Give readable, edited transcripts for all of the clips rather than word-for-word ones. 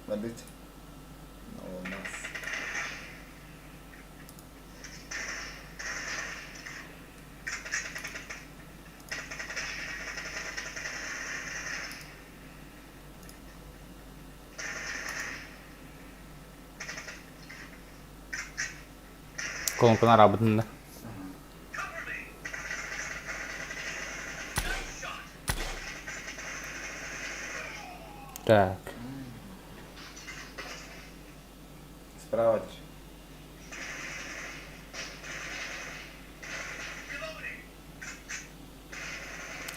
Барбыт. Olmaz. Колонканы араабытын да. Так. Справа держи.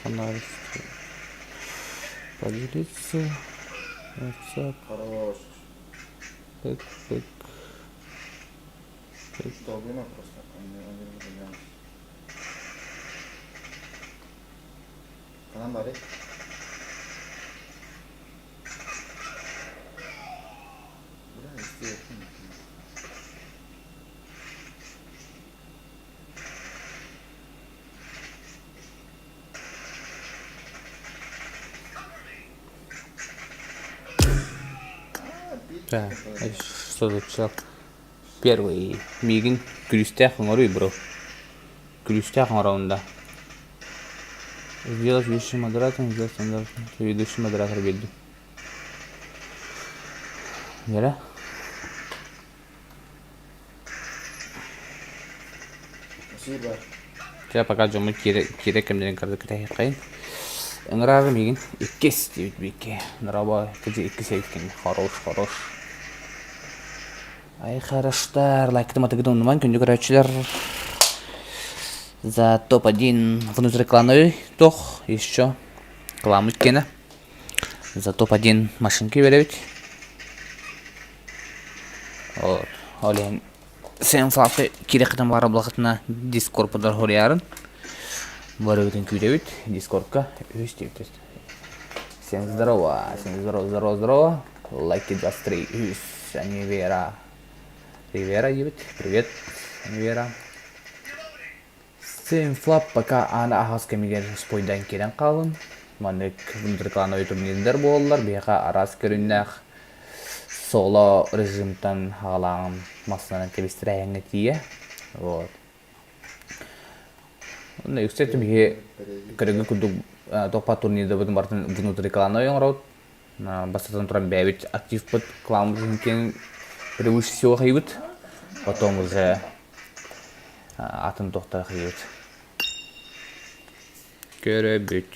Анализ. Поделиться. WhatsApp. Хорош. Пык, пык. Долгуна просто. Они не Канан бары. Бля, истиэххин. Так, что за чел? Первый миигин күлүстээх оҥоруй бро. Күлүстээх оҥоробун да. Сделать ведущим модератором, сделать стандартным. Ведущий модератор биэрдим. Вера? Спасибо. Чэ, пока дьоммут киирэ, киирэ кэмнэрин кытары кэтэһиэххэйин. Ыҥыраарым миигин иккис диэбит биикки. Здорово, кыдьы иккис эбит кини. Хорош, хорош. Ай, хороштар, лайктым атыгытын умнумаҥ, күндү көрөөччүлэр. За топ-1 внутриклановый тох, еще кламыт киэнэ. За топ-1 машинки беребит. Вот, ол иһин Сэм Флафы киирэххитин баара булахытына Дискордпутар хоруйаарын. Барыбытын күүтэбит Дискордка үһүс диэбит. Всем здорово, всем здорово, здорово, здорово. Лайки 23 үһүс Анивера. Ривера диэбит. Привет, Анивера. Сэм Флап пока аана аһаҕас кэмигэр спойдаан киирэн хаалын. Маннык внутриклановый турнирдар буолаллар. Биһиэхэ араас көрүннээх соло режимтан хаалааҕын массыынанан кэбистэрээһиҥҥэ тиийэ. Вот. Онно үксэ биһи көрүҥҥэ курдук тохпат турнирдабытын барытын внутриклановый оҥоробут. Бастатан туран бэйэбит активпыт клааммытын киэн превыше всего хайыбыт. Потом уже атын тохтор хайыбыт. Көрөбүт.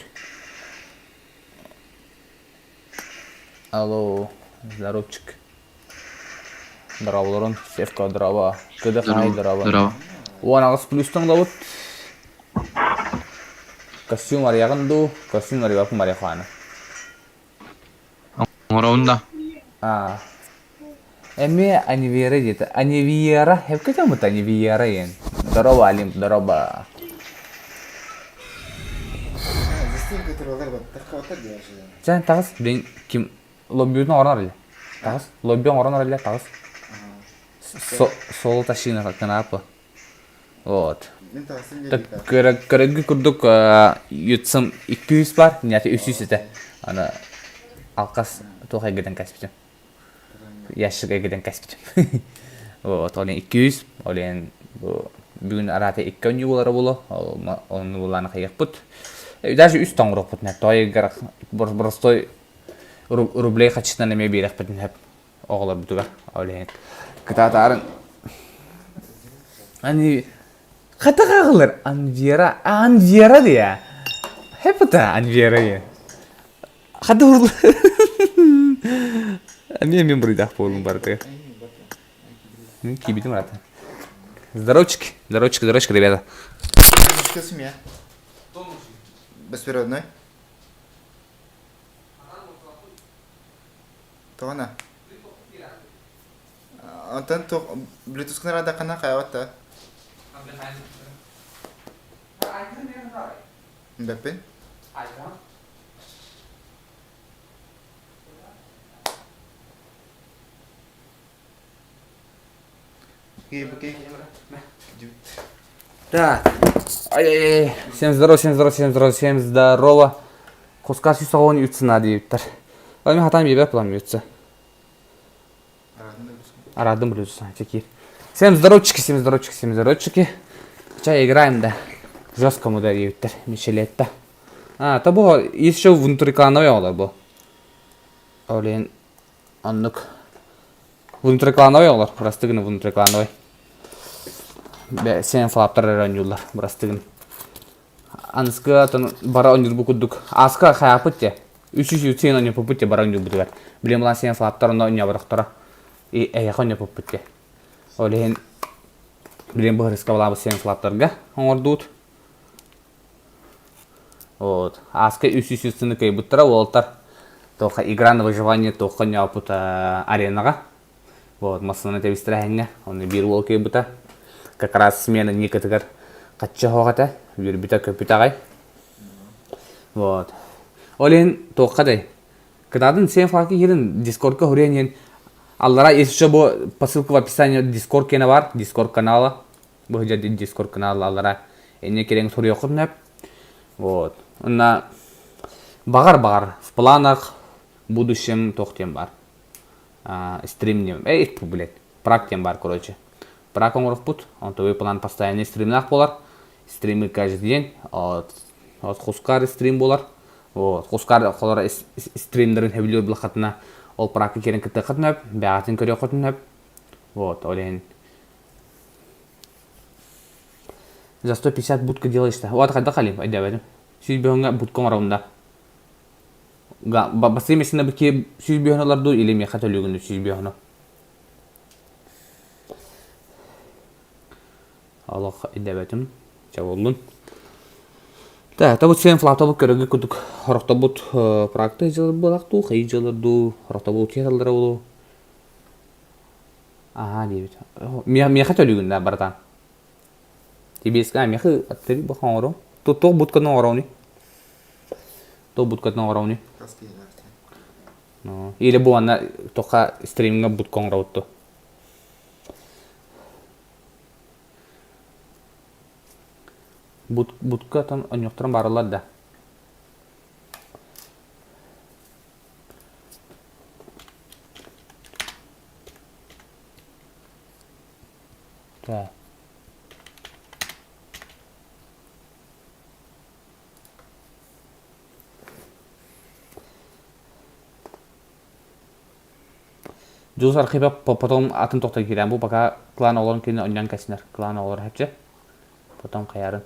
Алло, здоровчик. Здороволорун, Севка, здорово. Кыды хай, здорово. Здорово. 18 плюстан лабыт. Костюм арыйаҕын дуу, костюм арыйбаппын марихуана. Оҥоробун да. А. Эмиэ Анивера диэтэ. Анивера. Эпкэ Анивера диэн. Здорово, Алим, здорово. Сен таҕыс бин ким лоббиутун оҥорон арыйа. Таҕыс. Лобби оҥорон арыйа таҕыс. Соло тащина канапа. Вот. Көрөргө курдук ютсам 200 бар, нята 300 этэ. Аны алкас туох эйгэтэн кэспитим. Ящик эйгэтэн кэспитим. Вот, ол 200, ол бу бүгүн араата икки оонньуу буолара буолуо, онну булааны хайыахпыт. Даже үс тоҥоруохпут той простой рублей хаччытынан эмиэ биэрэхпитин сөп оҕолорбутугар. Ол иһин кытаатаарын Ани хата хаҕылар Анвера Анвера диэ. Хепата Анвера диэ. Хата урла. Эмиэ мен буруйдаах буолуум барытыгар. Киибитим рата. Здоровчик, здоровчик, здоровчик, ребята. Семья. Бесперерывной. Тоҕо Онтон туох Bluetooth-кун араадаххына хайаҕыт да? Бэппин. Так. Ай-яй-яй. Всем здорово, всем здорово, всем здорово, всем здорово. Куска сүүс оҕон үтсына диэбиттэр. Ами хатан биэбэт план үтсэ. Араадым плюс. Чекир. Всем здоровчики, всем здоровчики, всем здоровчики. Чай играем, да. Жесткому да диэбиттэр. Мишелетта. А, то бу еще внутриклановый оҕолор бу. Ол иһин оннук внутриклановый оҕолор, бырастыгын внутриклановый. Сен флаптар эрэ оонньууллар, бырастыгын. Аныскы атын бара оонньуурбут курдук. Ааска хайааппыт те. Үс үс сен оонньоппуппут те бара оонньуурбутугар. Билим булан сен флаптар онно оонньооботохторо. И эйэхэ оонньоппуппут те. Ол иһин билим быһырыска балаабыт сен флаптарга оҥордуут. Вот. Ааска үс үс үс кыайбыттара уолаттар туохха игра на выживание туохха оонньооппут аренаҕа. Вот, массыынаны тэбистэрээһиҥҥэ онно биир уол кыайбыта. Как раз смена Никатыгар хаччы оһох этэ, үөрбүтэ-көппүтэ аҕай. Вот. Ол иһин туохха дэй? Кытаатын сен флаки киирин Дискордка хуруйан иһин аллара если что бу по ссылка в описании Дискорд киэнэ бар, Дискорд канала. Бу сылдьар Дискорд канала аллара энне кирэҥ суруйуоххут сөп. Вот. Онна баҕар-баҕар в планах в будущем туох диэн бар. Стрим диэн, эй, блядь, прак диэн бар, короче. Прак оҥорохпут, онтон план постоянный стримнаах буолар. Стримы каждый день, вот, вот хускар стрим буолар. Вот, хускар холор стримдерин хөбүлүүр булахатына ол пракка киирэн кыттыаххытын сөп, бэҕэтин көрүөххүтүн сөп. Вот, ол иһин за 150 будка делаешь-то. Вот хайдах халим, өйдөөбөтүм. Сүүс бөһүҥҥэ будка оҥоробун да. Бастыҥ мессина бики сүүс бөһүн ылар дуу или миэхэ төлүүгүн сүүс бөһүнү? Олох идэбэтим. Чэ буоллун. Так, табут сен флатобут көрөгү кудук хорохтобут практы дьылыр буолах дуу, хайы дьылыр дуу, хорохтобут утиаталлара болу. Аха диэбит. Миэхэ төлүүгүн да братан. Тибиэскэ миэхэ аттыгы бу хоҥору. Туох будканы оҥороуни? Туох будкатын оҥороуни? Или бу анна тоха стримҥа будка оҥоробутту. Будка там онньохторон баралар да. Так. Дьулус Архипов потом атын тохтой киирэн бу пока клан оҕолорун кинини онньоон кэсинэр клан оҕолоро хэпчэ потом хайарын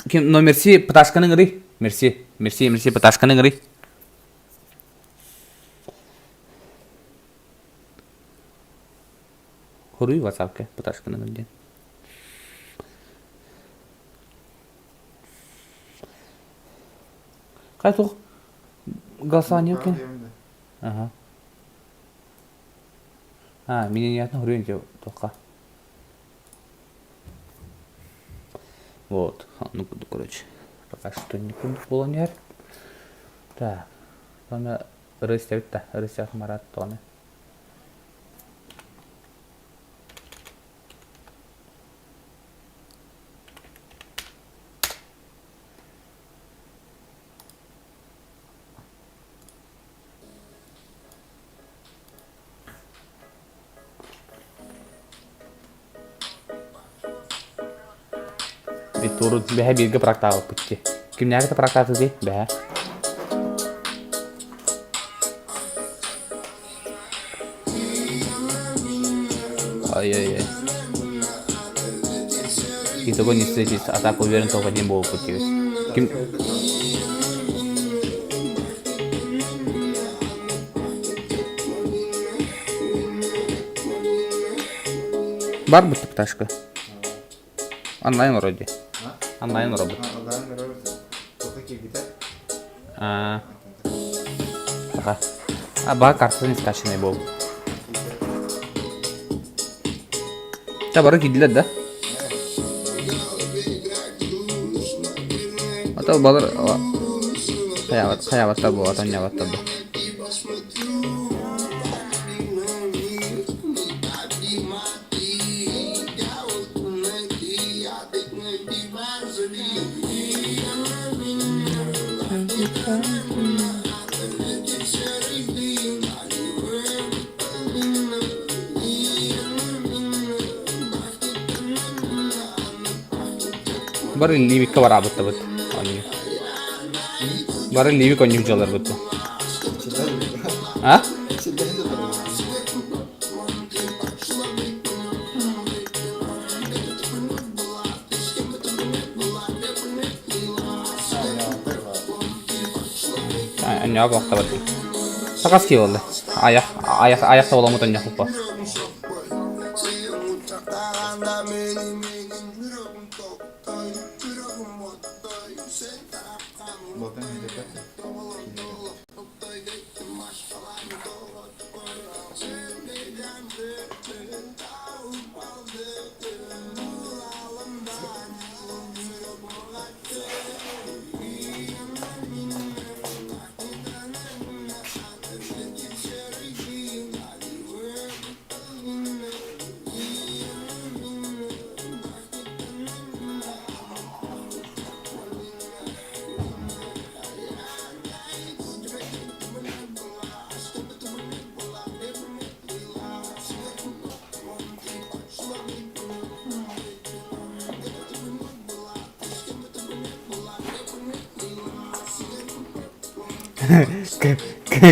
Ким, но мерси пташканы ыҥырый. Мерси, мерси, мерси пташканы ыҥырый. Хоруй ватсапка пташканы ыҥыр диэн. Хай туох голосование кин? Ага. А, меня не хоруй туохха. Вот, ну, короче, пока что не буолан Так, аны ырыс да, ырыс Марат тоны. Туру бэһэ бииргэ практаабыппыт дии. Кимнээхи да практааты дии бэһэ. Ай-ай-ай. Итого не встретиться, а так уверен, только один был пути. Ким... Бар бу пташка. Онлайн вроде. Онлайн робот. Онлайн робот. Тоха киирбитэ. А, Ага. А ба картаны скачанный был. Та бары киирдилэр да? Ата балар хаябат хаябаттар бу атаннябаттар бу. Бары Ливикка бараабыттабыт оонньуу. Бары Ливик оонньуу дьалларбыт. А? Анньаҕа буохтабат. Сакас кии буолла. Айах, айах, айах соболоммут онньохуппа.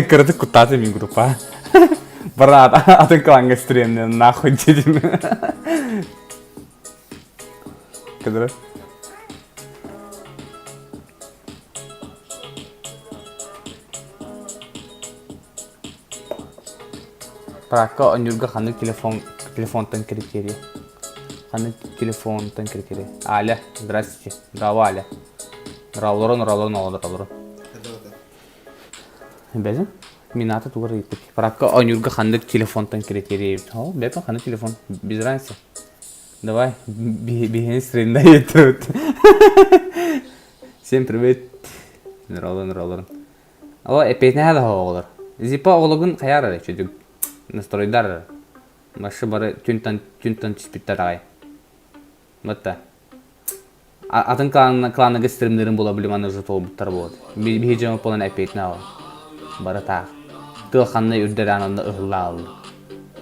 Кыратык куттаата мин группа. Брат, атын кланга стремнен нахуй дедим. Кыдыры. Пракка онньуурга ханнык телефон телефонтан критерий? Ханнык телефонтан критерий? Аля, здравствуйте. Браво, Аля. Нұралырын, нұралырын, олорон. Бэзин? Мината тугар ыйыппыт. Пракка оонньуурга ханнык телефонтан критерий эбит? Ол бэпэ ханнык телефон? Без разницы. Давай, биһини стримда ыйыттыбыт. Всем привет. Нұралырын, нұралырын. О, эппиэтинэһэ да оҕолор. Зипа оҕологун хайаар эрэ чүдүг. Настройдар эрэ. Машы бары түнтан түнтан түспүттэр аҕай. Батта. Атын кланыгы стримнерин була билим уже туолбуттар буолат. Биһи дьон полон эппиэтинэ аҕал. Бары таах. Тыал ханна үрдэр аанында ыһылла аалды.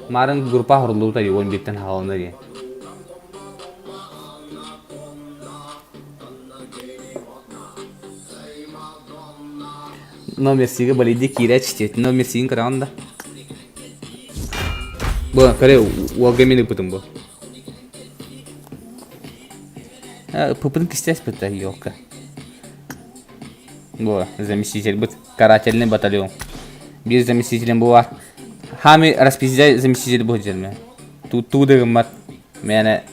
Марын группа хоруллубута уон бииртэн хаалына диэн. Номер сигэ балиди киирэ чтет. Номер сигин көрөҕүн да? Бу көрө уолга мин ыппытым бу. Пыпын кистээспит елка. Бу заместитель быт карательный батальон. Биир заместителем бу бар. Хами распиздай заместитель бу дьэрме. Туу дыгыммат. Мэне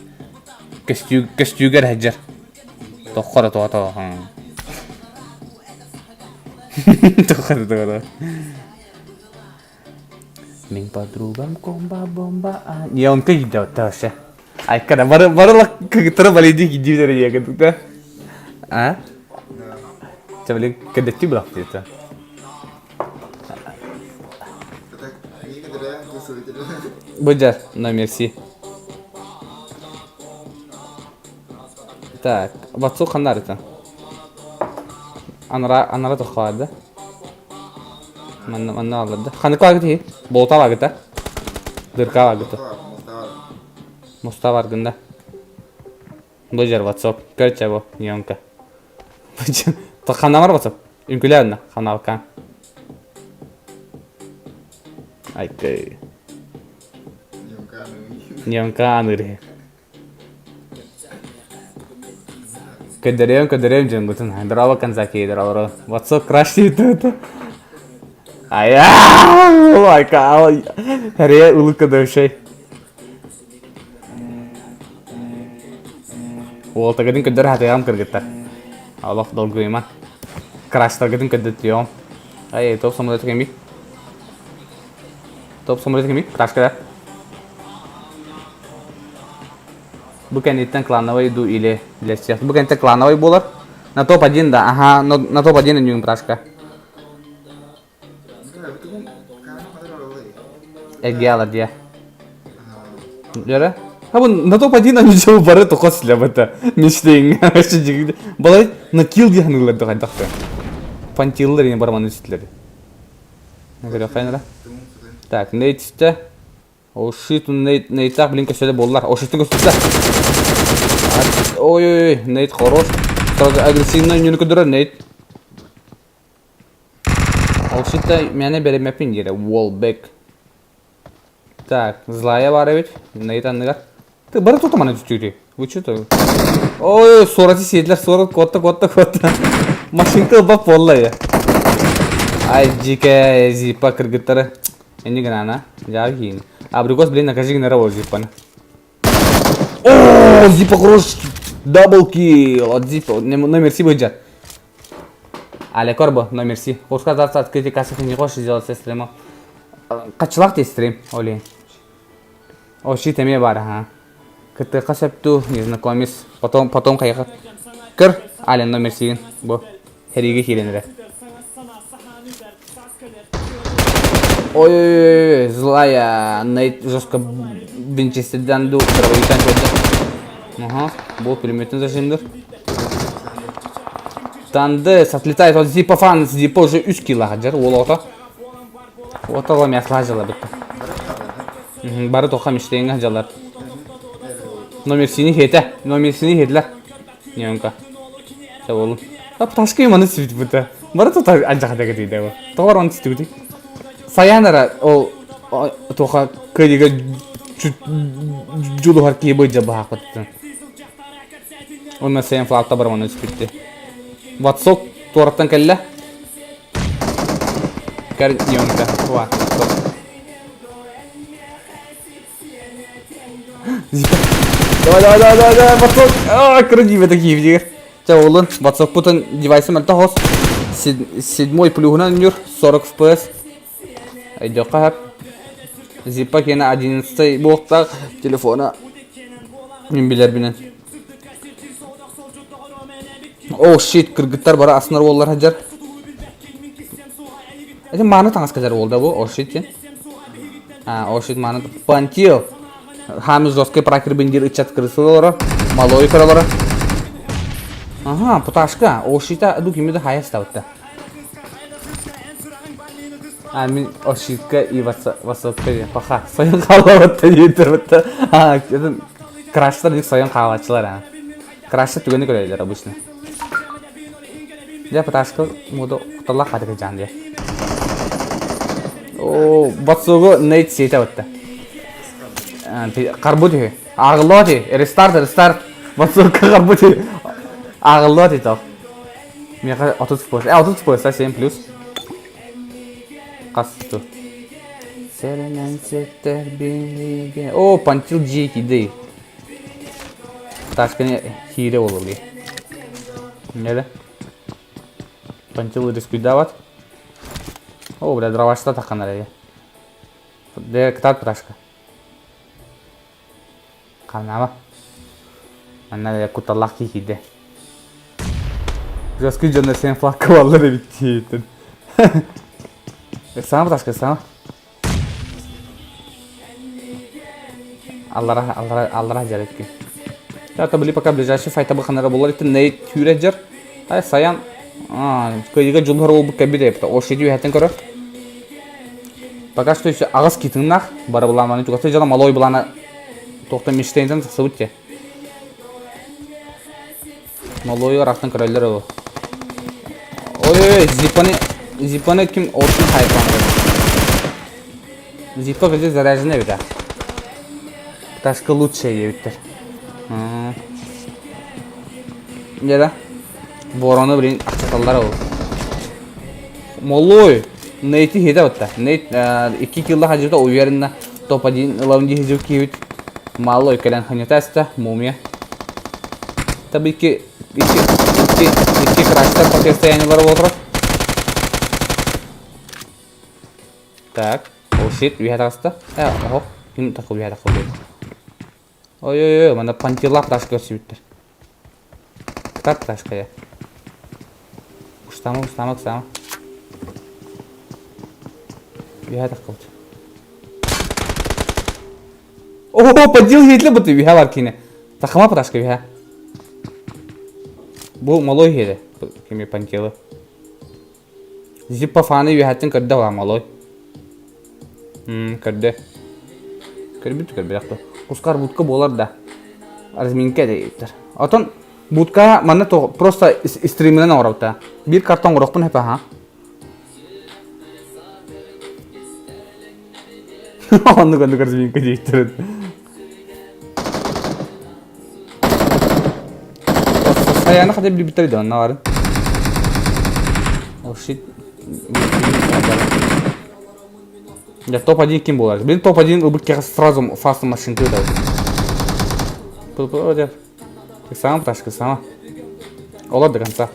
көстүүгэр хаджар. Тоххоро тоҕо Тоххоро тоҕо Мин подругам комба бомба а Не он ты идет вообще. Айкара бары бары кыгыттара балейди кидиилер иегедик да. А? Чэ блин кэдэттии булах диэтэ. Быдьар, на мерси. Так, ватсу ханна арыта? Анара анара тоххоарды. Манна манна алларда. Ханнык лагыт иһи? Болта лагыта. Дырка лагыта. Моста баргында. Бу жер WhatsApp. Көрчө бу, неонка. Ханна бар WhatsApp. Үҥкүлэ ханалкаан. Айкы. Неонка аныыр. Көрдөрүөм, көрдөрүөм дьоҥҥутун. Браво Канзаки, браво. WhatsApp краш диэтэ. Айа! Айка, Хэрэ улыбка душой. Уолтагытын көрдөр хатыгам кыргыттар. Олох долгуйма. Краштаргытын көрдөтүөм. Ай, топ самолет кеми. Топ самолет кеми, крашкада. Бу кэнниттэн клановай иду или для всех. Бу кэнниттэн клановай буолар. На топ-1 да, ага, на, на топ-1 үнүүн прашка. Эгиала дия. Дьөрө? А бу на топ-1 они бары тохос лябата. Мечтейин. Балай на килл диһанылар да хайдахта. Фантиллар ини барманы үстүлэр. Так, нейт Ошит нейтах блин көстөдө боллар. Ошиттын көстөдө. Ой-ой-ой, Нейт хорош. Сразу агрессивно үнүнү көрдөрөр Нейт. Ол ситэ мээнэ бэримэппин диирэ. Уолбек. Так, злая баар эбит. Нейт анныгар. Ты бары тутаманы түстүүрүй. Вы что-то? Ой, суораты сиэтилэр, суорат куотта, куотта, куотта. Машинка ылбап буолла я. Ай, дьике, зипа кыргыттары. Энни гынана, жаа киин. Абрикос, блин, накажи гынара ол зипаны. О, зипа хорош. Дабл килл от зипа. Номер си выйдет. Але корбо, номер си. Хочешь сказаться открытие кассы ты не хочешь сделать со стрима? Качылах ты стрим, Оли. О, щит эмиэ баар, аха. Кытыха сөп дуу, незнакомец. Потом, потом хайха. Көр, Ален номер сигин. Бу. Хэригэ киирэн эрэ. Ой-ой-ой, злая, Нейт жестко винчестерден ду, дробовиктан көрдө. Ага, бу пулеметтен зажимдыр. Тандес отлетает от Зипа Фан, Зипа уже үс килла хадьар, уол оҕото. Отала мясла дьала бытта. Бары тоха мечтейҥҥэ дьалар. Номер сини хетэ, номер сини хетлер. Ньонка. Чаболун. А пташка маны сүт быта. Бары тута анжаха дэгэтийдэ бу. Тоҕор он түстүгүтүй. Саянара ол тоха кыйыга жулуһар киһи быйдьа баһаахпыттын. Онно сен флагта бар оны түспүттэ. Ватсок туораттан кэллэ. Кэр ньонка. Ва. Давай, давай, давай, давай, давай, Ватсок. А, красиво такие видео. Ча олын, Ватсок путан девайсы мөлтө хос. Седьмой плюһунан үнүр, 40 FPS. Өйдөххө хөп. Зиппа киэнэ 11 буолтаах телефона мин билэрбинэн. О, shit, кыргыттар бары аснар уоллар сылдьар. Это мааны таҥас кэтэр уол да бу, о shit диэн. А, о shit мааны пантил. Хаамы жесткий пракер диир ыччат кырысылар малой көрөлөрө. Ага, путашка, о shit ду кими да хайа ставытта. А мин ошибка и васокка паха сайын хаалабатта диэтэр А, краштар дик сайын хаалааччылар а. Крашта түгэни көрөллөр обычно. Дьэ пыташка муду куталлах хатыка жан дьэ. О, батсугу нейт сиэтэ батта. Карбут үһү. Ааҕыллыбат үһү. Рестарт, рестарт. Батсугка карбут үһү. Ааҕыллыбат үһү Миэхэ 30 FPS. Э, 30 FPS, 7 плюс. Хас ту. Сэрэнэн сеттер биһиги. О, пантил дьиэ кидей. Ташканы хиирэ буолуо Неле? Пантил рискуйдаабат. О, бля, дровашта тахханар эйэ. Де, кытаат пташка. Ханаба. Манна эрэ кутталлаах киһи киирдэ. Жесткий дьоннор сен флагка баллар эбит диэбиттэн. Саҥа пташка, саҥа. Аллара, аллара, аллара дьарыкки. Это были пока ближайший файта баханара булар итин ней түүрэ жар. Ай саян кыйыга дьулуһар уолбут кэлбит эбит. Ол шеди үһэтин көрөр. Пока что еще аҕыс китыннах бары былаанманы чугасты дьоно малой былаана туохтан мечтайынтан тахсыбыт те. Малой ыраахтан көрөллөр ол. Ой-ой-ой, зипаны, зипаны ким отун хайпан. Зипа где заряженный эбит Пташка лучшая диэбиттэр. Дьэ да. Ворону блин ахсаталлар ол. Моллой! Нейти хиэтэ батта. Нейт икки килла хадьыта уверенно топ-1 ылабын дии сидьибит киһибит. Малой кэлэн ханьата эстэ, мумия. Таби икки икки икки икки крастер противостояниелары буолар. Так, oh shit, үөһэ таҕыста. Э, оһох, ким такыл үөһэ тахыл Ой-ой-ой, манна пантилах тас көрсүбүттэр. Кытат ташкая. Устама, устама, устама. Үөһэ таххыбыт. О, поддел хитле быты үһэ бар кине. Тахама пташка үһэ. Бу малой хире. Кими пантилы. Зиппа фаны үөһэттэн көрдө баа малой. Көрдө. Көрбүт көрбөтөх да. Кускар будка буолар да. Разминка диэбиттэр. Отон будка манна просто стриминэн оҥоробута. Биир карта оҥоруохпун сөп аха. Оннук оннук разминка диэбиттэр. Саяны хотя билбиттэр да онно барын. Oh shit. Я топ-1 ким буолар? Блин, топ-1 ылбыт киһи сразу фаст машинка ыытабыт. Сама пташка, сама. Олор до конца.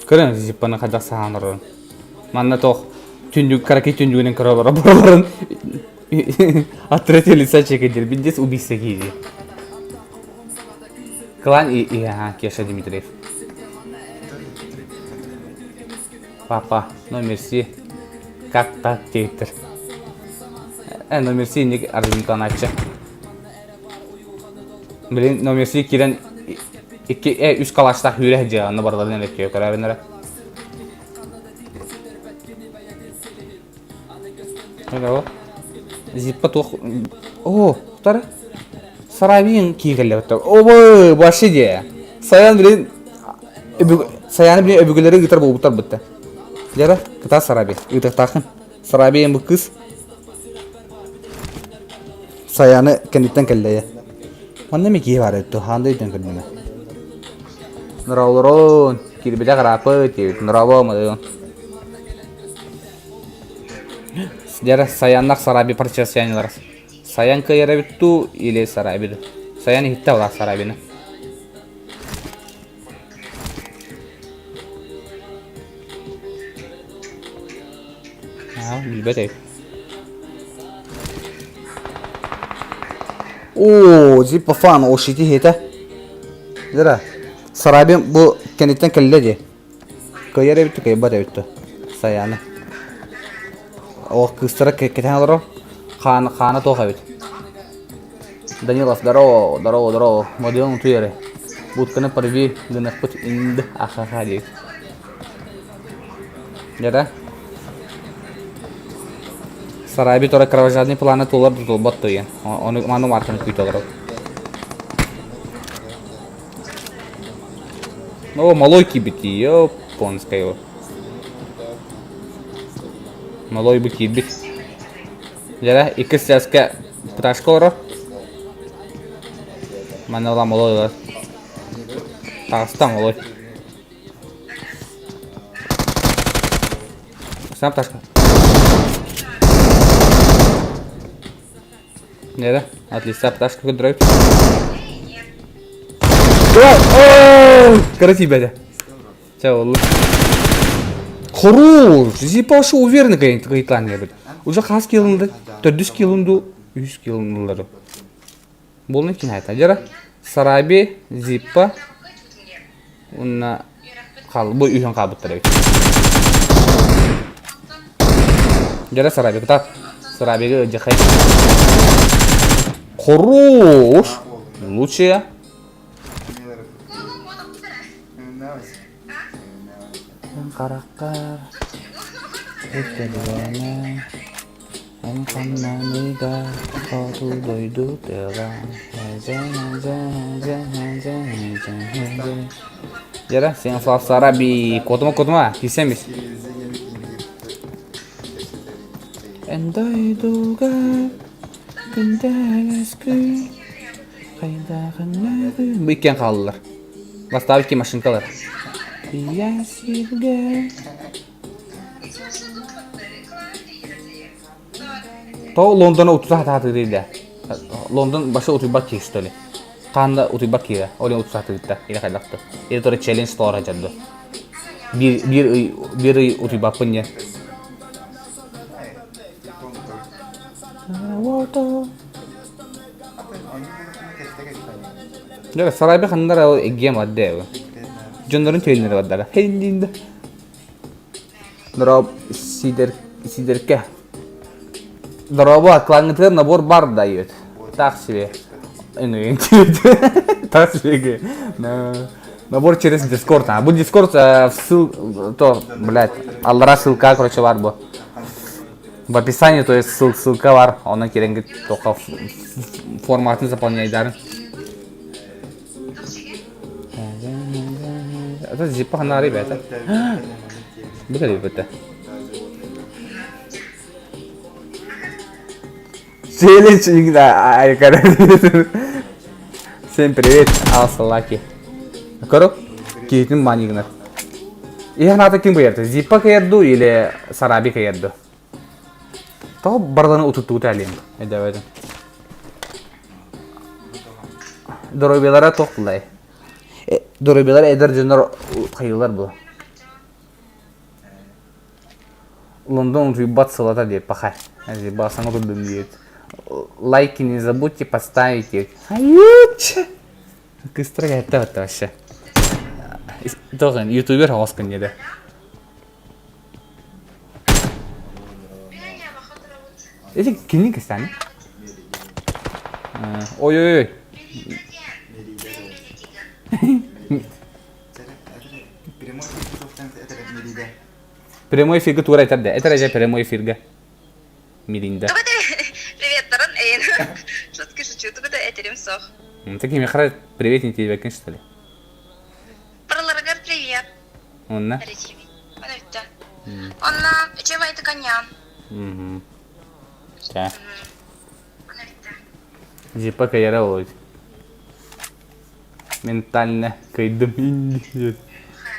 Көрөн зиппаны хайдах саһаан олорон. Манна тоох түннүк караки түннүгүнэн көрө олоро бараларын от третьего лица чекедир. Биндес убийство киһи. Клан и, и ага, Кеша Дмитриев. Папа, ну мерси. Как так диэбиттэр. Э, ну мерси инник аргументанааччы. Блин, ну мерси киирэн икки, э, үс калаштаах үүрэ сылдьыа, онно барыларын элэккиэ көрөбүн эрэ. Hello. Зиппа туох... О, тары. Сарайбин киирэллэр. Обой, вообще де. Саян блин Саяны блин өбүгэлэри ыытар буолбуттар бытта. Дьара, кыта Сараби. Ыытыахтаахын. Сараби бу кыз. Саяны кэнниттэн кэллэйэ. Манна ми киһи бар этти. Хаанда өйдөн көрдүмэ. Нораолорон, кирбилэ карапы, диэбит. Нораво мадыгын. Дьэрэ, Саяннах Сараби противостояниелар. Саян кыайар эбит дуу или Сараби дуу? Саян иһиттэ була Сарабины. Аа, билбэт эбит. Оо, зиппа фан, ол шити хета. Дьэрэ, Сарабин бу кэнниттэн кэллэ дии. Кыайар эбит кыайбат эбит Саяны. Ол кыыстара кэтээн олорор. Хаана, хаана туох эбит. Данилов, здорово, здорово, здорово. Модион утуй эрэ. Будканы порви гыныахпыт инды ахаха диэбит. Дьэ Сарайбит ора кровожадный планы туолар да туолбат туйа. Ону ману марканы күүтэ олорор. О, малой киирбит японская его. Малой бу киирбит. Дьэ, иккис чааска пташка олорор. Манна ыла малой ылар. Таҕыста малой. Сам пташка. Нера, от листа пташка драйв. Короче, бәдә. Чә, олы. Хорош! Зипашы уверенно кайтлан бит. Уже хас килынды, төрдүс килынды, үс килындылар. Болны кин айта. Жара Сараби, Зиппа, уна хал, бу үйін қабыттыр эбит. Жара Сараби, кытат. Сарабиге жахай. Хорош! Лучшая. Хараххар үктэллэнэ эн ханнаныйда хоту дойду тыала Дьэ, сен Сара би куотума куотума киирсэн бис. Эн дойдуга күндэлэс күн хайдахыннагы Бу иккиэн хааллылар. Бастаабыт ки машинкалар. Я сиргэ. То Лондона утута хатаатыыр да. Лондон башы утуйбат киһи что ли. Хаанда утуйбат киһи. Ол утута хатыырда. Или хайдахты. Или тоже челлендж тоҕо дьадды. Биир биир ый биир ый утуйбаппын диэн. Дьэ, сарайба ханнара ол эгиэм аддэ Дьоннорун түөлнere бардара. Хейндинда. Дорооб сидер сидерке. Дорообо клаҥҥытыгар набор бар да диэбит. Так себе. Так себе. Набор через Дискорд. А, бу Дискорд ссыл то, блядь, аллара ссылка, короче, бар бу. В описании, то есть ссылка бар, онон кирэнгит тоха форматын заполняйдарын. Это зиппа ханары бэта. Бу кэлбитэ. Челлендж Всем привет, Алсалаки. Көрө, киһитин манигнар. Иһэн ата ким кыйарды? Зиппа кыйарду или Сараби кыйарду? Тоҕо барланы утуттуута әлем. Эдэбэтин. Доруобуйалара туох булай? Доруобуйалара эдэр дьоннор хайыылар бу. Лондон утуйбат сылата диэт паха. Саҥа турдум диэт. Лайки не забудьте поставить диэт. Айыч! Кыстара кэһэтте батта вообще. Тоҕын ютубер оҕоскун диэдэ. Эти кини кистани? Ой-ой-ой. Прямой эфиргэ тура этэр да. Этэр эдьэ прямой эфиргэ. Миринда. Привет, Таран Эйн. Шутки шучу, тугу да этерим сох. Ты кими хара привет не тебе что ли? Барыларыгар привет. Онна? Онна үчүгэй тыканьян. Чэ. Зипа кыйара олойт. Ментально кыйдым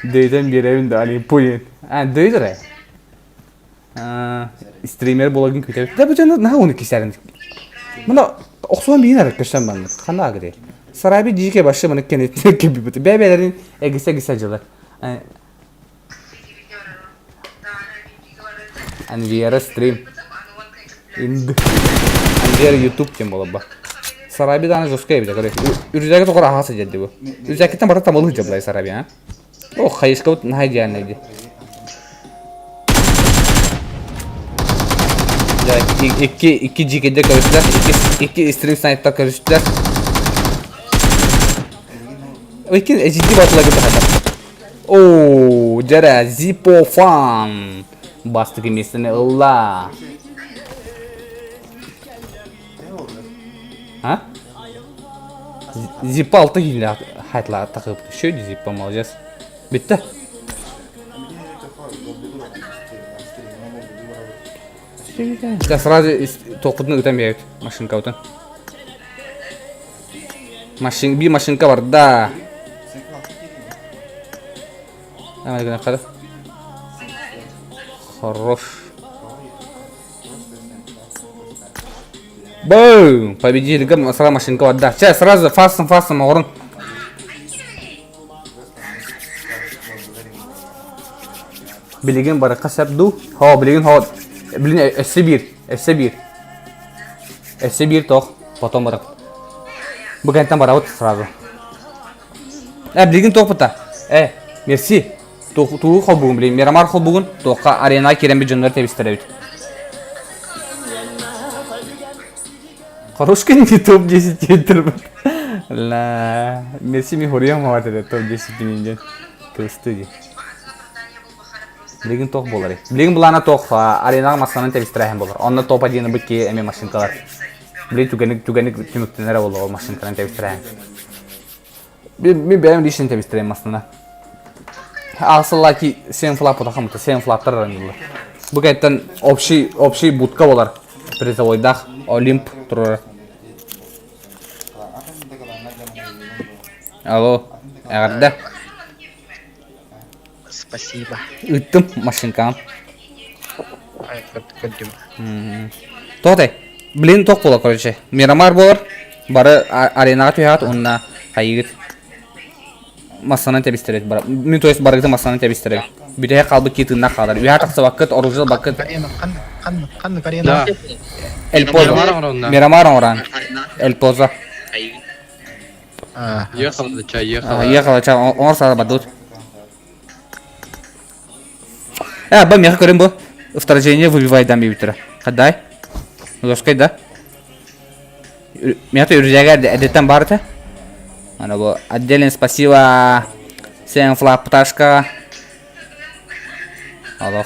Дөйтөн биэрэбин да али пуйын. А, дөйдөрө. Стример буолагын күтэбит. Да бу дьону наһаа уну кисэрин. Мына охсуон биин арык көстөн маннык. Хана агри. Сараби дьике башы маны кенеттен кебибит. Бэбэлэрин эгисе-эгисе дьылар. Анвера стрим. Инд. Анвера ютуб тем буолба. Сараби дааны жестко эбит короче. Үрүзэгэ тоҕор аһаа сылдьар дии бу. Үрүзэккиттэн барыта тамылы сылдьар Сараби а. О, хайыскабыт наһаа идеальный дии. Да, икки икки дьиикэйдэ көрүстүлэр, икки икки стрим сайтта көрүстүлэр. Икки эжидди батыла кытта хата. Оо, дьэрэ, Zippo Fun бастакы миэстэни ылла. А? Зиппо алта киилэ хайтла тахып. Еще Зиппо молодец. Бүттэ. Да сразу толкутун ытан биэбит машинкабытын. Машин, би машинка бар да. Хорош. Бум! Победили. Сразу машинка бар да. Сейчас сразу фастом фастом оҕорун. Билигин барыха сөп дуу? Хоо, билигин хоо. Билин өссө биир, өссө биир. Өссө биир тох, потом барак. Бу кэнтэн барабыт сразу. Э, билигин туохпута? Э, мерси. Тугу холбугун билин, Мирамар холбугун, туохха аренаға киирэн би дьоннор тэбистэрэбит. Хорошка не топ-10 диэттэр Ла, мерси ми хоруйам хават этэ топ-10 диэн кылыстыы дии. Билигин туох буоларый? Билигин былаана туох аренаҕа массанан тэбистэрээһин буолар. Онно топ-1 быт киһи эмиэ машинкалар. Билигин түгэник түгэник түмүктэнэрэ буолуо машинканан тэбистэрээһин. Мин бэйэм лично тэбистэрээм массана. Аасыллаки сен флап утахамыта, сен флаптар аранылар. Бу кэттэн общий общий будка болар. Призовойдах Олимп турар. Алло, эҕэрдэ. Спасибо. Ыыттым машинкам. Ай, көрдүм. Тоҕотой? Блин, тох буола, короче. Мирамар буолар. Бары аренаҕа түһэҕит уонна хайыгыт массанан тэбистэрет бар. Мин то есть барыгыты массанан тэбистэрет. Бүтэһик хаалбыт кии тыыннаах хаалар. Үһэ тахсыбаккыт, оружие ылбаккыт. Ханнык арена? Эль Позо. Мирамар оҥорон. Эль Позо. Ехала, чай, ехала. Ехала, чай, оҥор саала бардыбыт. Э, бу миэхэ көрүн бу. Вторжение выбивайдан биэбиттэрэ. Хаддай. Ложкой да? Миэхэ үрүзэгэ эрдэттэн баар этэ. Ана бу отдельное спасибо Сен флаг пташка. Алло.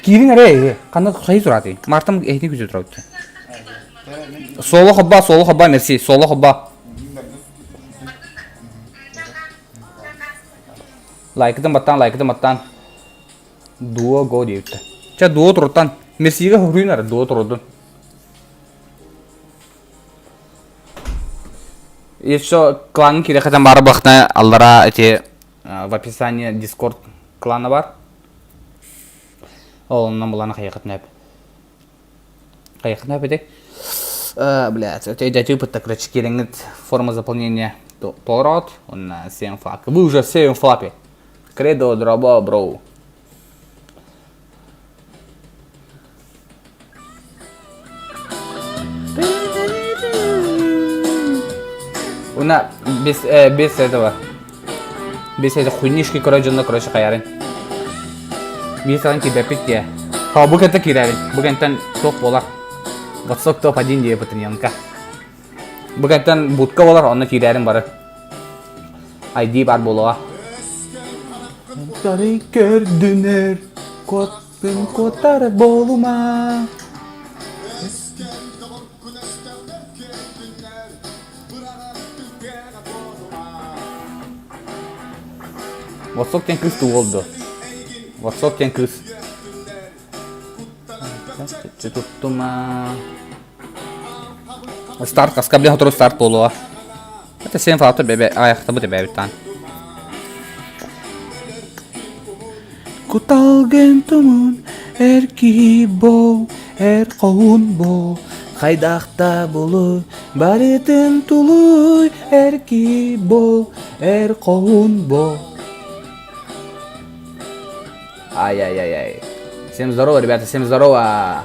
Киирин эрэ эһи. Ханна хайы тураатый? Мартам эһини күтэ турабыт. Соло хобба, соло хобба, мерси, соло хобба. Лайкытын баттаан, лайкытын баттаан. Дуо го диэбиттэ. Чэ, дуо туруттан. Мерсига хоруйун ара, дуо турудун. Еще клан кирэхэтэн бары бахна аллара эти в описании Discord клана бар. Ол оннан булан хайахытын өп. Хайахытын өп ити. Блядь, это идете пытта, короче, кириңит форма заполнения толорот, он на 7 флаг. Вы уже в 7 флапе. Кредо, дроба, броу. Уна без, э, без этого. Без этого хуйнишки, короче, дьонно, короче, хайарын. Биир саҕан киирбэппит диэ. Ха, бу кэнтэн киирэрин. Бу кэнтэн туох буолар. Восток топ-1 диэ Патриенко. Бу кэнтэн будка болар, онно киирэрин бары. ID бар буолуоҕа. Тары көрдүнэр, куоттун куотар буолума. Восток диэн кыыс тугу олду? Восток диэн кыыс. Туттума. Старт хаска блин сотору старт буолуо. Это сен фалта бебе аяхтабыт эбэбиттан. Куталген тумун эр киһи бол, эр хоһун бол, хайдахта булуй, барытын тулуй, эр киһи бол, эр хоһун бол. Ай-яй-яй-яй. Всем здорово, ребята, всем здорово.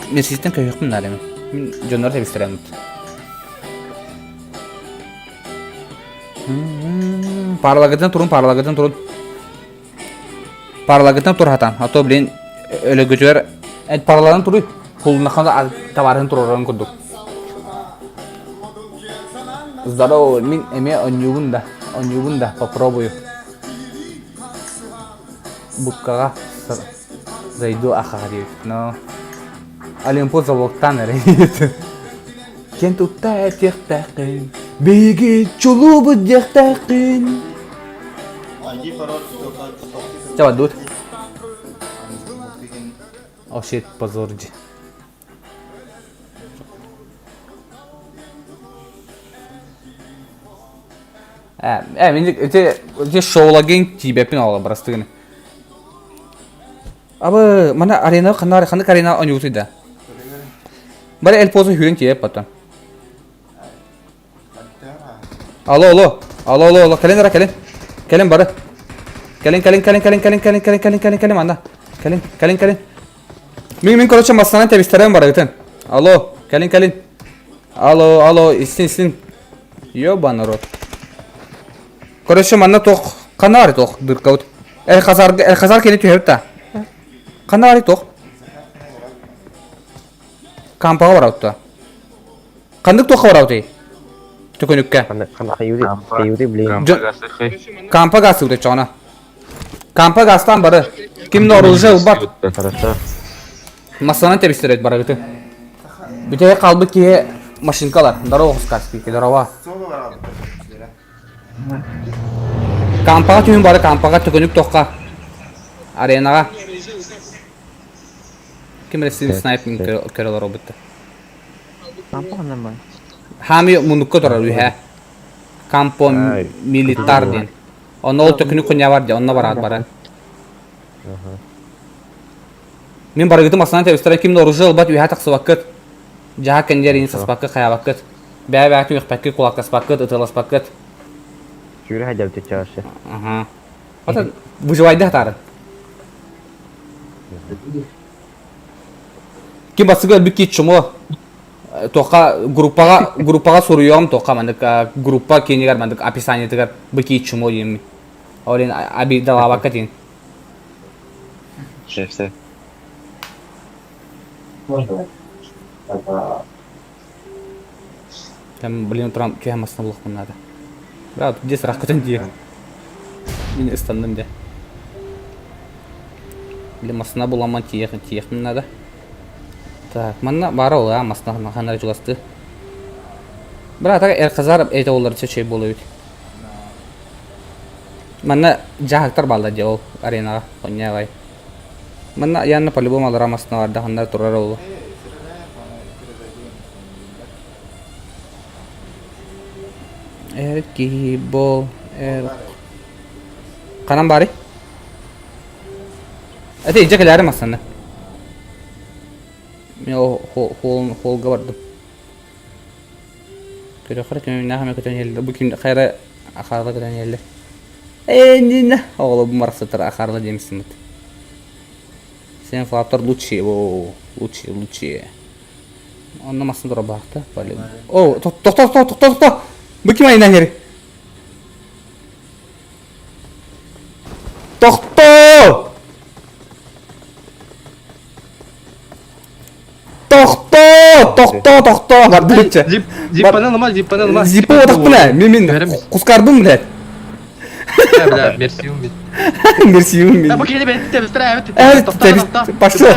Мен сизден көйөкпүн наада мен. Мин дьоннор тэбистереммит. Парлагытын турун, парлагытын турун. Парлагытын тур хатан. А то, блин, өлөгүтүгэр параланан туруй. Кулунахана товарын туророн курдук. Здорово, мин эмиэ онньуубун да, онньуубун да, попробую. Буккаҕа зайду ахаҕа диэбит. Но Олимпо залогтаан эрэ Киэн тутта этиэхтээххин, биһиги чулуубут диэхтээххин. Чэ, дут. О, shit, позор дии. Э, мин ити ити шоулагин тиийбэппин ол бырастыгын. Абы мана арена ханна ханнык арена оонньуутуй да? Бары Эль Позо сүүрэн тиийэп потом. Алло, алло. Алло, алло, алло. Кэлин ара, кэлин. Кэлин бары. Кэлин, кэлин, кэлин, кэлин, кэлин, кэлин, кэлин, кэлин, кэлин, кэлин, манна. Кэлин, кэлин, кэлин. Мин, мин, короче, массанан тэбистерем барыгытын. Алло, кэлин, кэлин. Алло, алло, истин, истин. Ёба народ. Короче, манна тох, ханна бары тох, дыркабыт. Эл Хазар, Эл Хазар кини түһэбит да. Ханна бары тох. Кампаҕа барабыт да. Ханнык туохха барабытый? Төкөнүккэ. Кампа газ чоҕуна. Кампа газтан бары. Ким да оружие ылбат. Массанан тэбистэрет барагыты. Бүтэһик хаалбыт киһи машинкалар. Здорово, Хускарский. Здорово. Кампаҕа түһүн бары кампаҕа төкөнүк тохха. Аренаҕа. Ким эрэ снайпинг көрө олоробут. Хаами муннукка турар үһэ. Кампо милитар диэн. Онно ол төкүнү кунья бар дии, онно бараат баран. Мин барыгытым астанан тэбистэрэ ким да оружие ылбат үһэ тахсыбаккыт. Дьаһа кэнниэрини саспаккыт, хайаабаккыт. Бэйэ-бэйэҕитин үөхпэккит, кулактаспаккыт, ытыаласпаккыт. Сүүрэ сылдьабыт чаще. Ага. Ата выживайды хатаарын. Ким бастыгы өлбүт киит чумо туохха группаҕа группаҕа суруйуом туохха маннык группа киинигэр маннык описаниетыгар бу киит чумо диэммин. Ол иһин обидалаабакка диэн. Шеф, Там, блин, утром түһэн массыына булуохпун наада. Брат, здесь рахкытын дии. Мин ыстанным де. Били массыына буламман тиийэх тиийэхпин наада. Так, манна баара ол аа массыына ханна чугастыы. Брат, Эрхазар это олар чөчөй буолуо эбит. Манна дьаһыктар бааллар дии ол аренаҕа хонньаабай. Манна Янна по-любому алара массыына барда ханна турар ол. Эр киһи бол эр Ханан баарый? Эти илдьэ кэлээри массыына. Мин ол холга бардым. Көрөхөр кимнээх эмэ көтөн иһэллэр. Бу ким хайра ахаарла көтөн иһэллэр. Ээ, нина. Оҕолор бу марахсаттар ахаарла диэмсиммит. Сен флаптар лучшие, о, лучшие, лучшие. Онно массыына тура баахта. О, тохто, тохто, тохто, тохто. Бу ким айна иһэр? Тохтоо! Тохтоо! Тохтоо, тохтоо! Бардыбытча. Зип, зиппаны ылыма, зиппаны ылыма. Зиппа отахпына, мен мен кускарбын, блядь. Бля, мерси умит. Мерси умит. Да, бу киһини бэйэтин тэбистэр эбит. Пошел.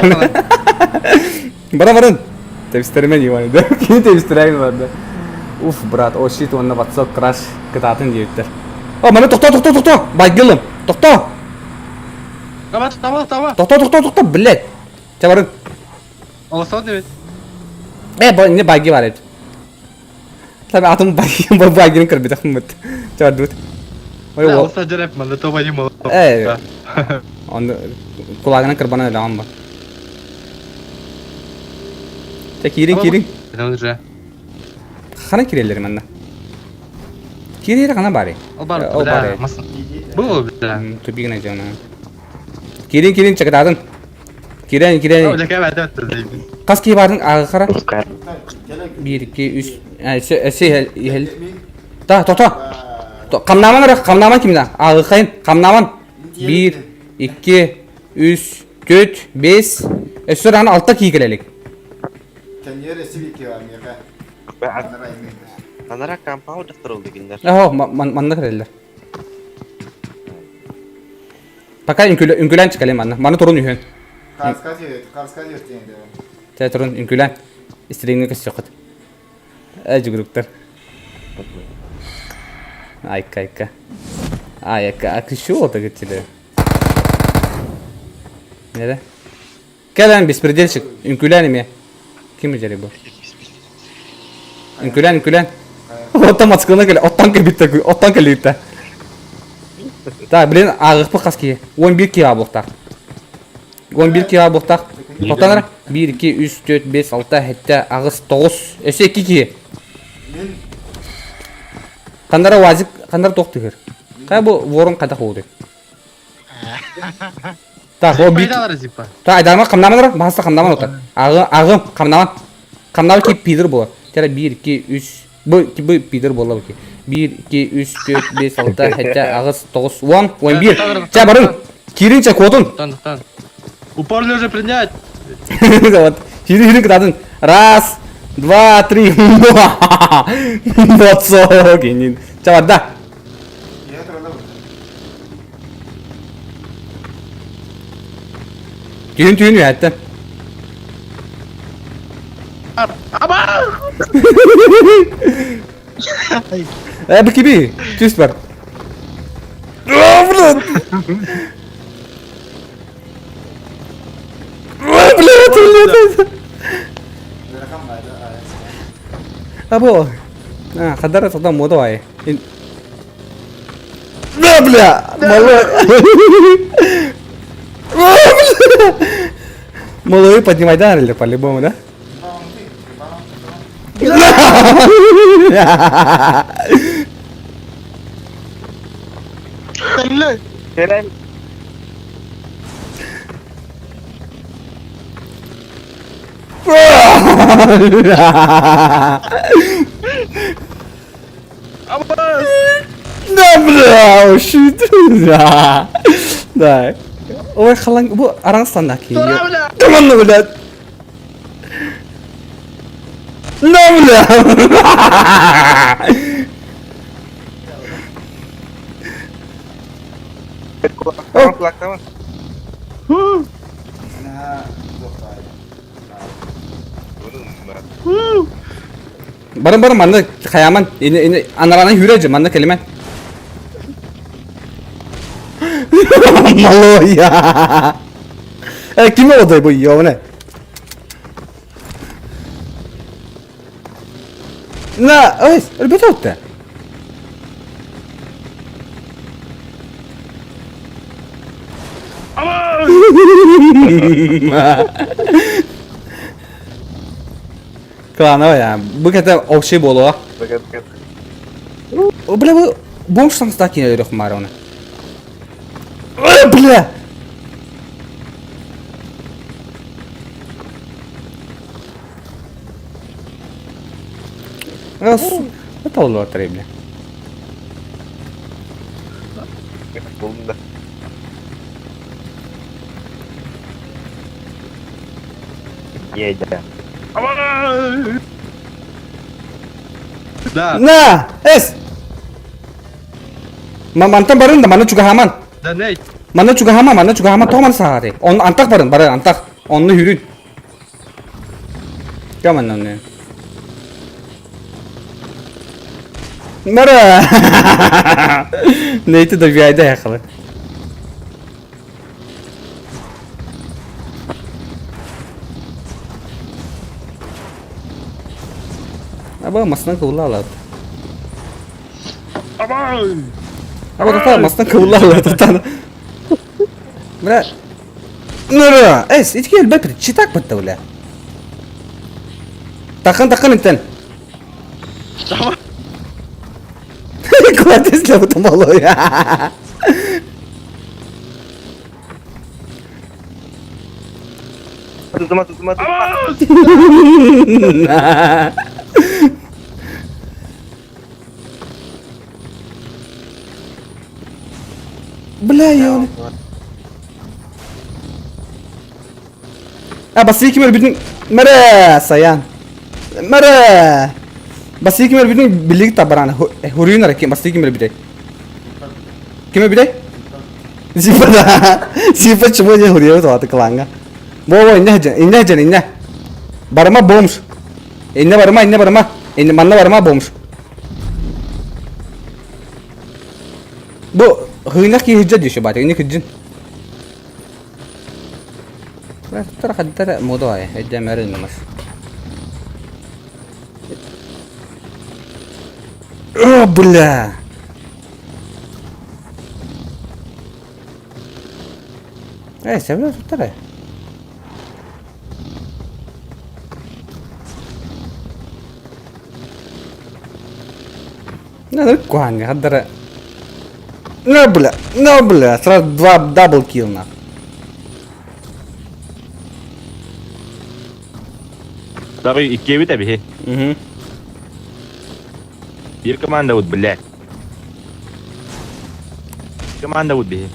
Бара барын. Тэбистэримэн Иван да. Кини тэбистэрэйин барда. Уф, брат, о щит уонна ватсап краш кытаатын диэбиттэр. О, маны тохтоо, тохтоо, тохтоо! Байгылым! Тохтоо! Таба, таба, таба! Тохтоо, тохтоо, тохтоо, блядь! Чэ барын. Олосон диэбит. Э, бу не байги бар эбит. Таби атын байги, бу байгини көрбүтэх мыт. Чэ бардыбыт. Ой, Ол саджарап манна тоба не мол. Э, он кулагынан кырбанан өлөҕөн ба. Чэ киирин, киирин. Это уже. Хана киирэллэр манна? Киирэр хана бары? Ол бар, Ол бары. Был, бля. Тупигна дьоно. Киирин, киирин, чакытаатын. Киирэн, киирэн. Хас киһи баарын ааҕа Биир, икки, үс. Эссе иһэл. Та, тото. Хамнааман эрэ, хамнааман кимна? Ааҕыхайын, хамнааман. Биир, икки, үс, төрт, бес. Өссө даҕаны алта киһи кэлэлик. Анара компаунд дохторулду кинилэр. Оһо, манна кэлэллэр. Пока үҥкүлээн чыкалым манна. Маны турун үһүн. Тэ турун үҥкүлээн. Истириҥҥэ көссөххүт. Э жүгүрүктэр. Айка айка. Айка акышы олта гытчылы. Неде? Кэлэн беспредельщик үҥкүлээн эмиэ. Ким үжери бу? Үҥкүлээн үҥкүлээн. Оттон Москваны кэлэ, оттон кэлбиттэ, оттон кэлбиттэ. Так, блин, ааҕыахпыт хас киһи? 11 киһи аабыахтаах. 11 киһи аабыахтаах. Тоттон эрэ. 1, 2, 3, 4, 5, 6, 7, 8, 9. Өссө 2 киһи. Ханнара УАЗик, ханнара туох түһэр? Хайа бу ворон хайдах уурай? Так, о бит. Так, айдарма хамнаман ара, баһаста хамнаман отар. Ағы, ағы, хамнаман. Хамнабы ки пидор була. Тера 1 2 3 бу бу пидор була бу ки. 1 2 3 4 5 6 7 8 9 10 11. Ча барын. Кирин ча кодун. Тан, тан. Упор лежа принять. Вот. Кирин кирин кытатын. Раз, два, три. Молодцок. Ча барда. Түүн түүн үһэттэ. Э, бу киби? Түс бар. Блин! Блин, блин! Або. А, хадара тогда мода ай. Да, бля! Малой! Малой поднимай, да, или по-любому, да? Да, бля, shit. Да. Да. Ой, халан, бу араҥастанна ки. Команда, блядь. Да, бля. Барын барын манна хаяман анаранан хүрэ же манна келимен. Малой. Э ким одай бу ёвне? На, ой, ребята. Клановая, бу кэтэ общий буолуо. Бля, бу бомж таҥастаах киинэ өрөх маара оны. Бля! Это олуотар бля. Едя. Да. На, эс! Мантан барын да манна чугаһааман. Да ней. Манна чугаһаама, манна чугаһаама, тоҕо манна саҕаатый? Он антах барын, бары антах. Онну хүрүн. Кэ манна онну. Мара! Нейти да вяйда яхалы. Аба масынан кыбылла алат. Аба тота масынан кыбылла алат тотан. Бля. Нура, эс, итки элбэт читак бытта бля. Тахын тахын интен. Кладись для малой. Тутума, тутума, тутума. Бля, я... А, басты ким өлбүтүн... Мэрэ, Саян. Мэрэ! Басты ким өлбүтүн билиг табараны. Хуруйун ара ким басты ким өлбүтэ? Ким өлбүтэ? Зипа да. Зипа чего не хуруйу туаты кланга. Бо бо инне хеджен, инне хеджен, инне. Барыма бомж. Инне барыма, инне барыма. Инне манна барыма бомж. Бу хыынах киһи дьэ баата, инне кыджын. Тара хаддара модуай, эддэмэр ыннымас. О, бля! Эй, сәбілі тұттар Ну, куани, хаддара. Ну, бля, ну, бля, сразу два дабл килл нах. Тагы иккиэбит эбиһи. Угу. Биир команда вот, блядь. Команда вот биһи.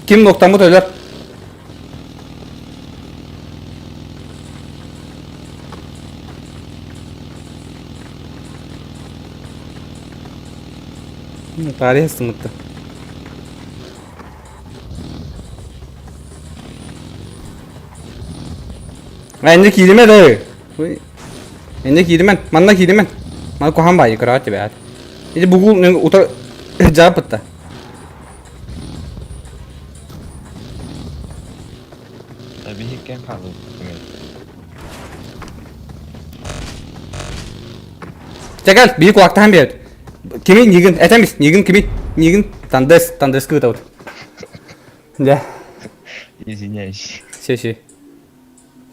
Ким ноктамыт өлөр? Тарих сымытты. Энне кииримэ да. Энне кииримэн, манна кииримэн. Мана куһаан баайы кыраҕа тибээт. Ити бугул утар жаапытта. Биһиккен хаалыы. Чэ кэл, биир кулаактаһан биэрэбит. Кими нигин, этэмис, нигин кими, нигин, тандес, тандеска ыытабыт. Дьэ. Извиняюсь. Все, все.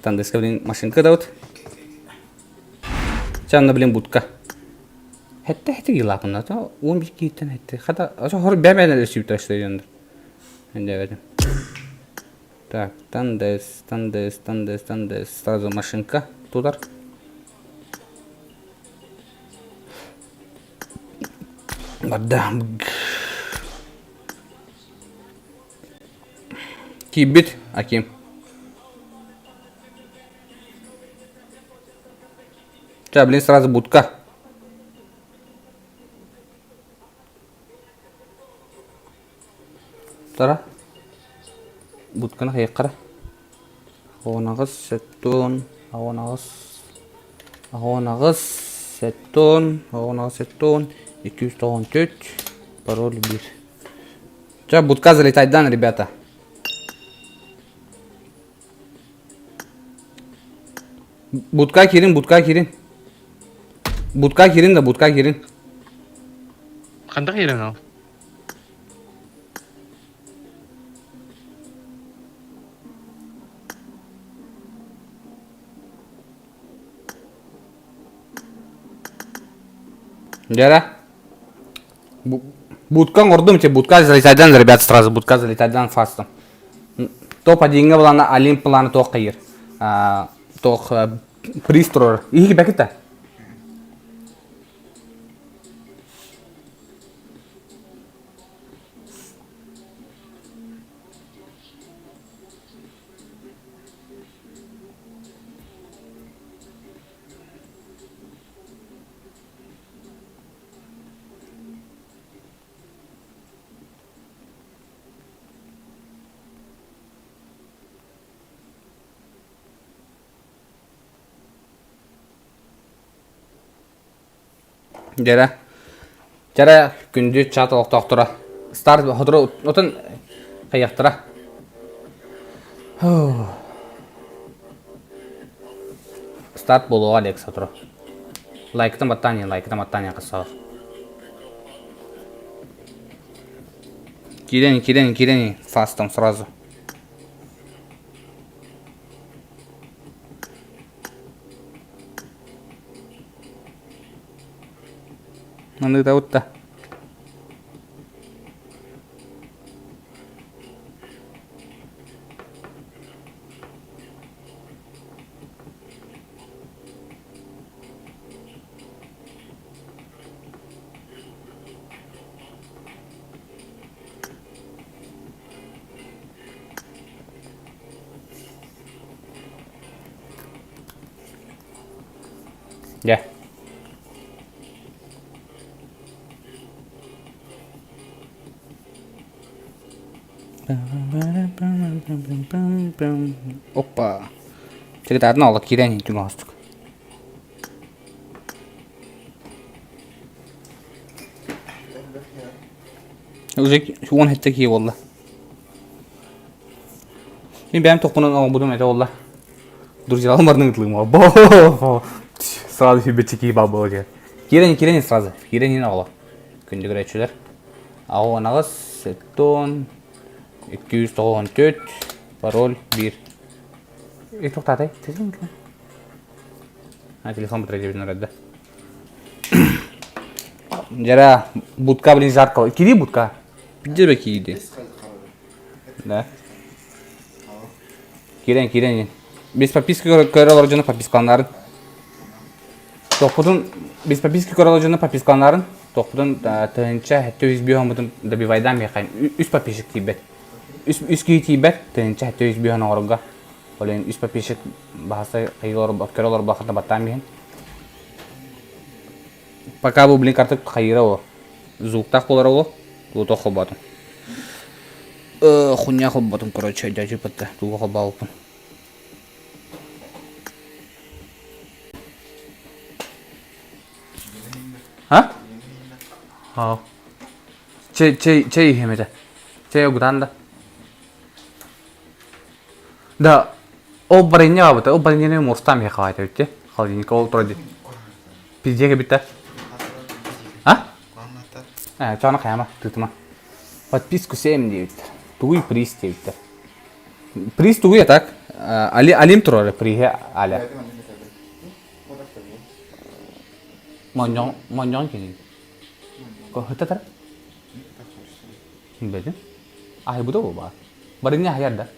Тандеска, блин, машинка ыытабыт. Чэ, анна, блин, будка. Хэтте хэтте киилаапынна, то уон биир киһиттэн хэтте. Хата, хор бэйэ-бэйэлэрэ сүүртэ Өйдөөбөтүм. Так, тандес, тандес, тандес, тандес. Сразу машинка тутар. Барда. Киирбит, Аким. Ча, блин, сразу будка. Тара. Будканы хайыккара. Онаҕыс, сеттон, онаҕыс. 18 сеттон, 18 сеттон, 294, пароль 1. Че, будка залетайдан, ребята. Будка кирин, будка кирин. Будка кирин да, будка кирин. Хантах киирэн ол? Дьэрэ. Будка оҥордум, те будка залетайдан, ребят, сразу будка залетайдан фастом. Топ одиҥҥа былаана Олимп плана туох хайыр. Туох приз турар. Иһи бэкита. Дьэрэ. Дьэрэ күндү чат олохтоохторо. Старт сотору отон хайыахтара. Старт буолуоҕа Олег сотору. Лайктан баттаан лайктан баттаан хасаах. Киирэн, киирэн, киирэн фастом сразу. Аныытабыт да. Дьэ. Опа. Секретарь олох киирэн иһин түҥ Уже 17 киһи буолла. Мин бэйэм тохпунан оҥорбутум этэ буолла. Друзьяларым барытын ыытылыым. Сразу сүүрбэччэ киһи баар буола түһэр. Киирэн киирэн сразу. Киирэн иһин оҕолор. Күндү көрөөччүлэр. Аҕыс сеттон 294 пароль 1. И тоқтатай. А телефон батарейка да. Дьэрэ, будка блин жарко. Кири будка. Где киирди? Да. Киирэн, киирэн. Без подписки көрө олорор дьону подпискаланарын. Тохпутун без подписки көрө олорор дьону подпискаланарын. Тохпутун тыһынча 705 омутун добивайдаан миэхэ үс подписчик тиийбэт. Үс үс киһи тиийбэт тыһынча 705 оҥорорго. Ол иһин үс подписчик баһаса көрө олорбоххутуна баттаан биһин. Пока бу блин картык хайыра о. Звуктаах буолара о. Тугу холботум. Хуйня холботум, короче, дядю пытта. Тугу холбооппун. А? Аа. Чэй, чэй, чэй иһиэм этэ. Чэй угутаан да. Да, ол барынньа бабыта, ол барынньаны муостаам иһэ хаайта бүттэ. Холодильникка ол турар дии. Пиздец эбит А? Э, чоно хайама, тыытыма. Подписку 7 диэбиттэр. Тугуй приз диэбиттэр. Приз тугуй так? Али, Алим турар приһе Аля. Монньоҥ, монньоҥ кини. Көһүтэ Билбэтим. Аһыйбыта буолбаҕа. Барыҥҥа аһыйар да.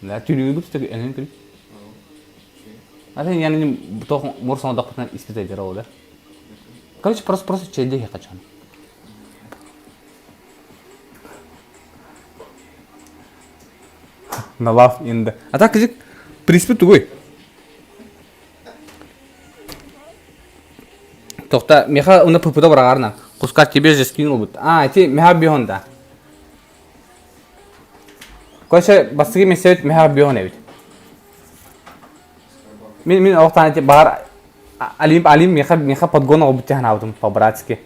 Да, түнүгүбүт эҥин күн. Атын yani тоох мур соҥодохпутунан испит ол да. Короче, просто просто чэйдэ хачан. На love in the... А так кыжык, приспи тугуй? Тохта, меха уна пыпыта быраҕарна. Куска тебе же скинул бут. А, ити меха бихон да. Короче, бастыгы мессебит меха бихон эбит. Мин мин олохтон эти баар Алим Алим меха меха подгон оҕобут ханаабытым по-братски.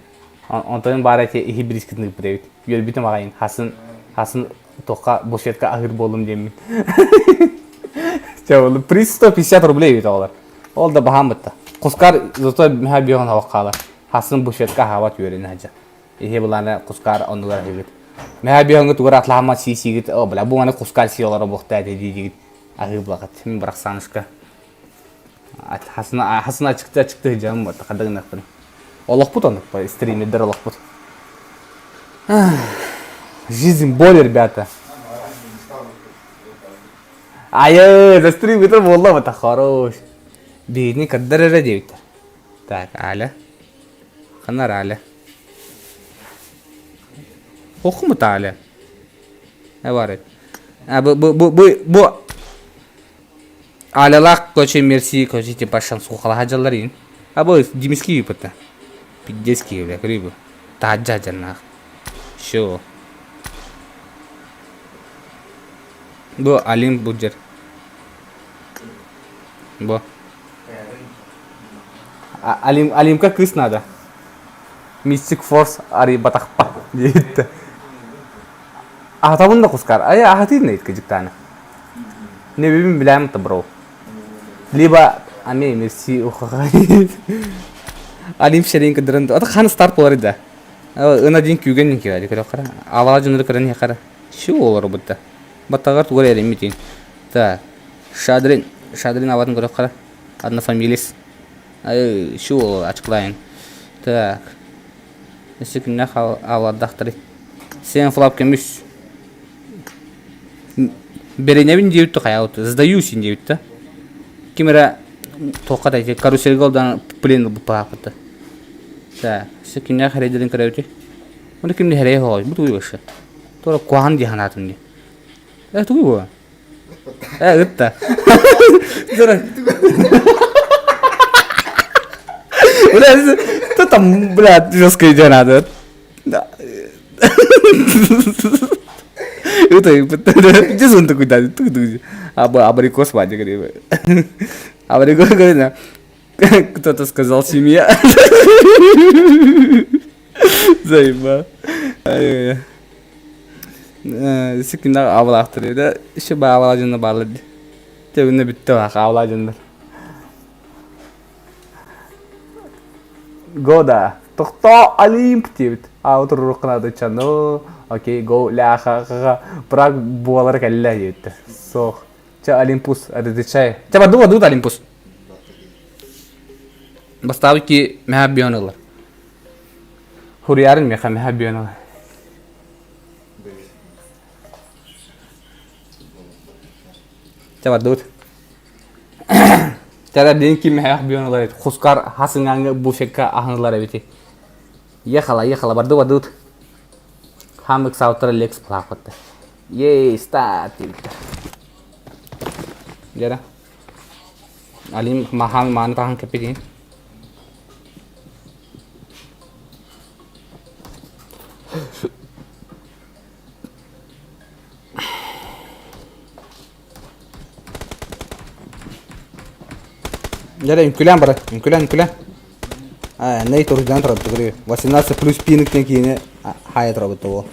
Онтон баар эти иһи бирискитин ыыппыт эбит. Үөрбүтүм аҕайын хасын хасын туохха буфетка аһыыр буоллум диэммин. Чэ ол приз 150 рублей эбит оҕолор. Ол да баһаам бытта. Кускар зато меха биоҕун оһох хаалар. Хасын буфетка аһаабат үөрэнэ сылдьар. Иһи былаана кускар оннугар аһыыгыт. Меха биоҕуҥҥа тугар атлаһама сии сиигит. О, бля, бу маны кускар сии олоро буохтаа дии аһыы булаҕыт. Мин барахсанышка. Хасына хасына ачыкты ачыкты сылдьабын буолта хада гыныахпын. Олохпут оннук стримердэр олохпут. Жизнь боль, ребята. Айы, за стрим это буолла это хорош. Биһини кырдар эрэ диэбиттэр. Так, Аля. Ханар Аля. Хохмут Аля. Э А бу бу бу бу бу Алялаах короче мерси короче типа шансухалаха дьаллар иин. А бу Димиски ыыппыта. Пиздецкий бля көрүй бу. Таһырдьа дьаннаах. Все. Бу Алим бу дьэр. Бу. Алим Алимка кыыс надо. Мистик Форс арыйбатахпа диэбиттэ. Аһатабын да кускар. Ай аһатыын да дьыктааны. Не бибин билэм бро. Либо ами мерси ухаха. Алим шерин кыдырын. Ата хан старт болар да. Ына дин күүгэн дин киэри көрө кара. Алаа жыныры көрөн хара. Шу олар бутта. Баттагар тугар эремитин. Так. Шадрин, Шадрин абатын көрө кара. Однофамилец. Ай, шу ачыклайын. Так. Өссө күннэх аалардахтары. Сен флап көмүс. Бэринэбин диэбит хайаабыт. Сдаюсь диэбит да. Ким эрэ туохха да карусельга олдан плен ылбыппаахпыт. Так, өссө күннэх эрэйдэрин көрөбүтүй. Муну ким эрэй хоҕой, бу тугуй вообще? Туора куһаҕан дии санаатым дии. Э, тугуй бу? Э, ытта. Бля, кто там, бля, жестко идет надо. Это, где он такой, да, абрикос, Вадя, говорит. Абрикос, говорит, кто-то сказал семья. Заеба. Сикиннах абылаахтар да еще баабала дьонно баалар дии. Тэбинэ бүттэ баах абылаа дьоннор. Года. Тохтоо Олимп диэбит. А утурурук гына окей, го ляха ха Праг буолар кэллэ диэбиттэр. Суох. Чэ Олимпус, отвечай. Чэ бардуу бардуу Олимпус. Бастаабыт ки мэһэ бион ылар. Хуруйарын меха мэһэ бион ылар. Чэ бардыбыт. Чара дин ким мэһэх бион ылар эбит. Хускар хасыҥаҥы буфекка аһынылар эбити. Ехала, ехала, барды бардыбыт. Хамык саутара лекс плахпатта. Ей, старт диэбиттэр. Дьэрэ. Алим махан мааны таһан кэппитин. Дьэ, үҥкүлээн бара, үҥкүлээн, үҥкүлээн. Аа, ней турдан турабыт көрү. 18 плюс пиныктен киини хая турабыт того.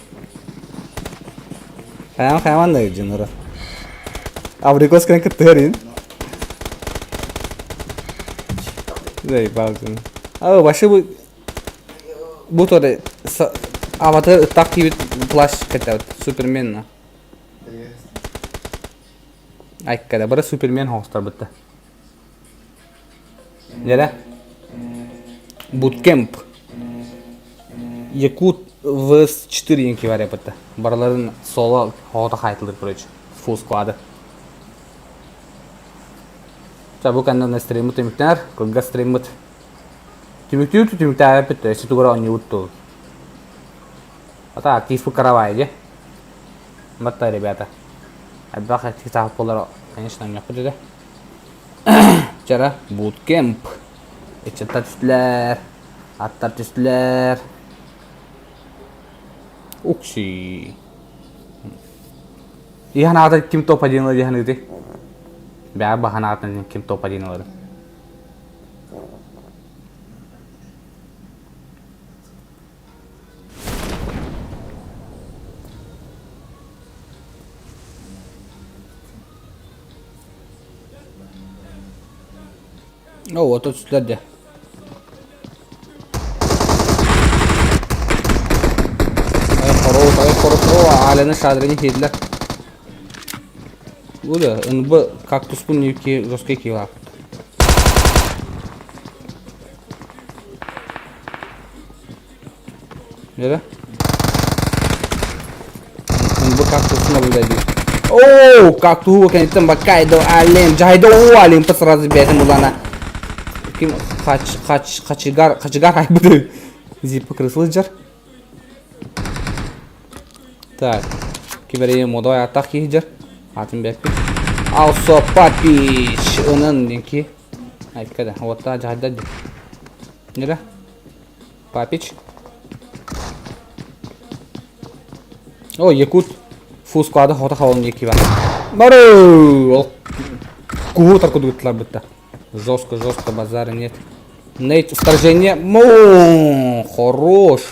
Хайан хайан да дьоннора. Абрикос кэн кыттыһарын. Заебал дьон. А, вообще бу бу торе аватар ыттах киибит плащ кэтээбит Супермен Айккада бары Супермен хоҕустарбытта. Дьэрэ. Буткемп. Якут ВС4 диэн бар эппитте. Барыларын соло хоҕото хаайтылыр короче. Фул склады. Ча бу кэннэ стриммит түмүктэнэр. Кылгас стриммит. Түмүктүүр түмүктээбэппит өссө тугура оонньуубут дуу. Ата активпыт каравай дии. Батта ребята. Элбэх активтаах буолар конечно оонньуохпут этэ. Вчера буткемп. Ыччаттар түстүлэр. Аттар түстүлэр. Укси. Иһан аата ким топ один дии саныытый? Бэҕэ баһанаатын ким топ-1 ыларын. О, вот сюда де. Ай, хорош, ай, хорош. О, Алены шадрыны хедлер. Бу да, НБ кактуспун юки жесткий кила. Нere? НБ кактусын наблюдать. О, кактуһу кэнниттэн баккайдо алем жайдо о алем сразу бэйэтин булана. Ким хач хач хачыгар хачыгар айбыты. Зиппа крысылыджар. Так. Киберейи модой аттах киһиджер. Атын бэппит. Алсо Папич ынын динки. Айтка да. Отта жайда ди. Нера? Папич. О, Якут. Фу склады хота халон екі бар. Бару! Ол куһу таркудуттар бытта. Жестко, жестко, базара нет. Нейт, вторжение. Мо, хорош.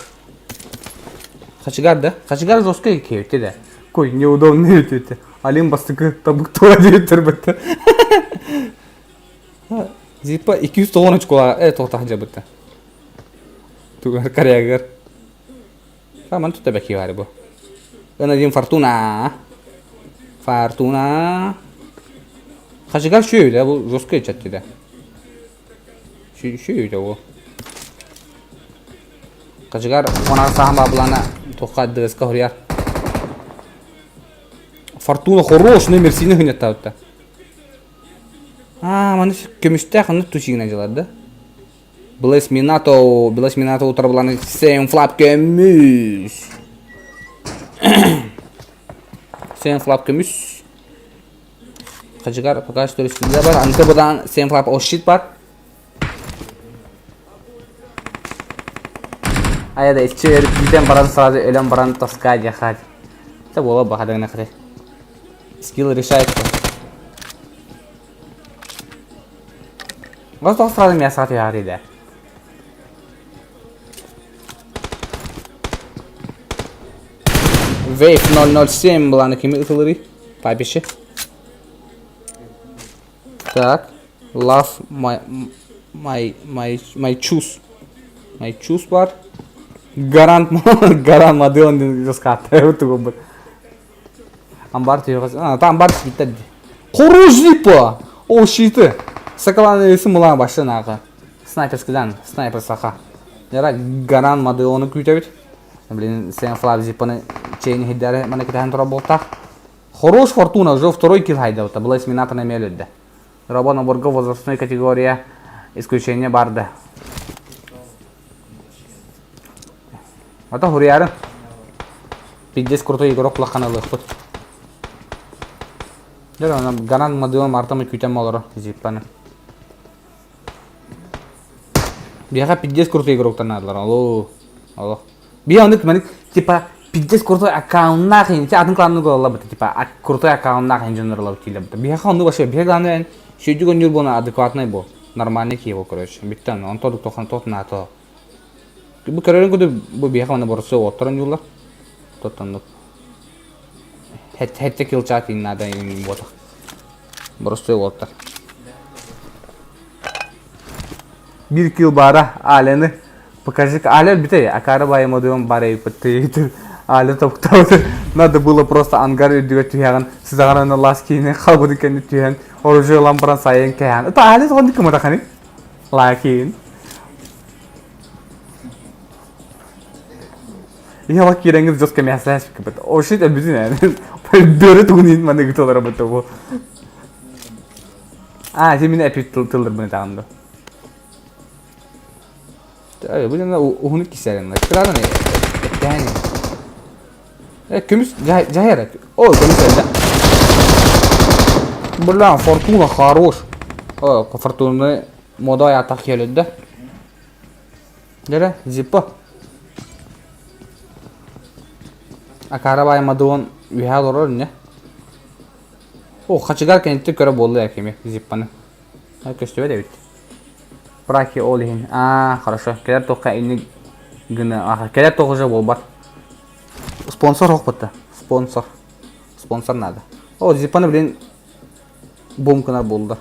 Хачигар, да? Хачигар жесткий кейте да. Кой, неудобный өтөтө. Алим бастыкы табык тура диэттер бытта. Зипа 290 очкола э тоқтақ жабытта. Тугар карягар. Саман тут бәки бар бу. Ына Фортуна. Фортуна. Хачигар шүйді, бұл жесткий чат да. Шүйді ол. Хачигар онар сахан бабылана тоққа дыска хурьяр. Фортуна хорош, номер сині хүнет таутта. А, маны көмүстээх онно тусигина дьылар да. Блэс Минато, Блэс Минато утарбыланы Сэм Флап көмүс. Сэм Флап көмүс. Хачыгар пока что үстүндэ бар. Анты будан Сэм Флап ощит бар. Ая да иччи бүтэн баран сразу өлөн баран тоска дьахат. Это было бахадагына хаты. Скилл решает. Гос сразу мясо отвярили. Wave 007 была на кими ытылыры. Папиши. Так. Love my my my my choose. My choose бар. Гарант гарант моделін деген жасқа тугу Амбар түйөҕөс. А, там амбар биттер ди. Хорош зипа! О, щиты! Сакаланы ысы мулан башын аға. Снайперскийдан, снайпер саха. Яра гаран моделоны күүтэбит. Блин, сен флав зипаны чейни хиддәре мана китәһен тора болтах. Хорош фортуна, уже второй килл хайда. Была смината на мелюдде. Работа наборга возрастной категория исключение барды. Ата хурияры. Пиздец крутой игрок лаханалыхпыт. Дэр ана гаран мадыла мартамы күтәм олоро зиппаны. Биһиэхэ пиздец крутой игроктар наадалар. Алло. Алло. Биһи оннук маннык типа пиздец крутой аккауннаах ин атын кланны голла типа крутой аккауннаах ин дьоннор ылабыт дииллэр Биһиэхэ оннук вообще биһиэхэ главное сүйдүк онньуур буолан адекватный бу. Нормальный киһи бу короче. Бүттэн онто тохан тот наато. Бу көрөрүн курдук бу биһиэхэ манна боросуо уоттар онньууллар. Тоттоннук. Хэтте килчаат ин наада ин буотах. Боросуо уоттар. Бир килл баара Алены покажи Аля бүтэ акары байымадыым бар эйпытты Аля топтаабыт надо было просто ангар үрдүгэр түһэҕин сызаҕар лас киини халбыты кэнни түһэн оружие ылан баран сайын кэһэн это Аля тоҕо кыматаханы лакин Я кирэҥҥит жестко мясо кыбыт ошит өлбүтүн бөрө тугун маны гыталара быта бу А, сен мин эпит тылдырбын тағымды. Бу жана уһуну кисәрен. Кыраран эттәһәни. Э, көмүс жайра. О, көмүс элде. Бля, фортуна хорош. О, фортуна мода ятак келді. Дере, зиппа. Акара бай мадуон үһә олорор не? О, хачыгар кэнниттэн көрө буолла кими зиппаны. Көстүбэт эбит. Прахи ол иһин. Аа, хорошо. Кэлэр туохха инник гына. Аха, кэлэр туох уже буолбат. Спонсор хохпутта. Спонсор. Спонсор надо. О, зиппаны, блин, бум гынар буолла.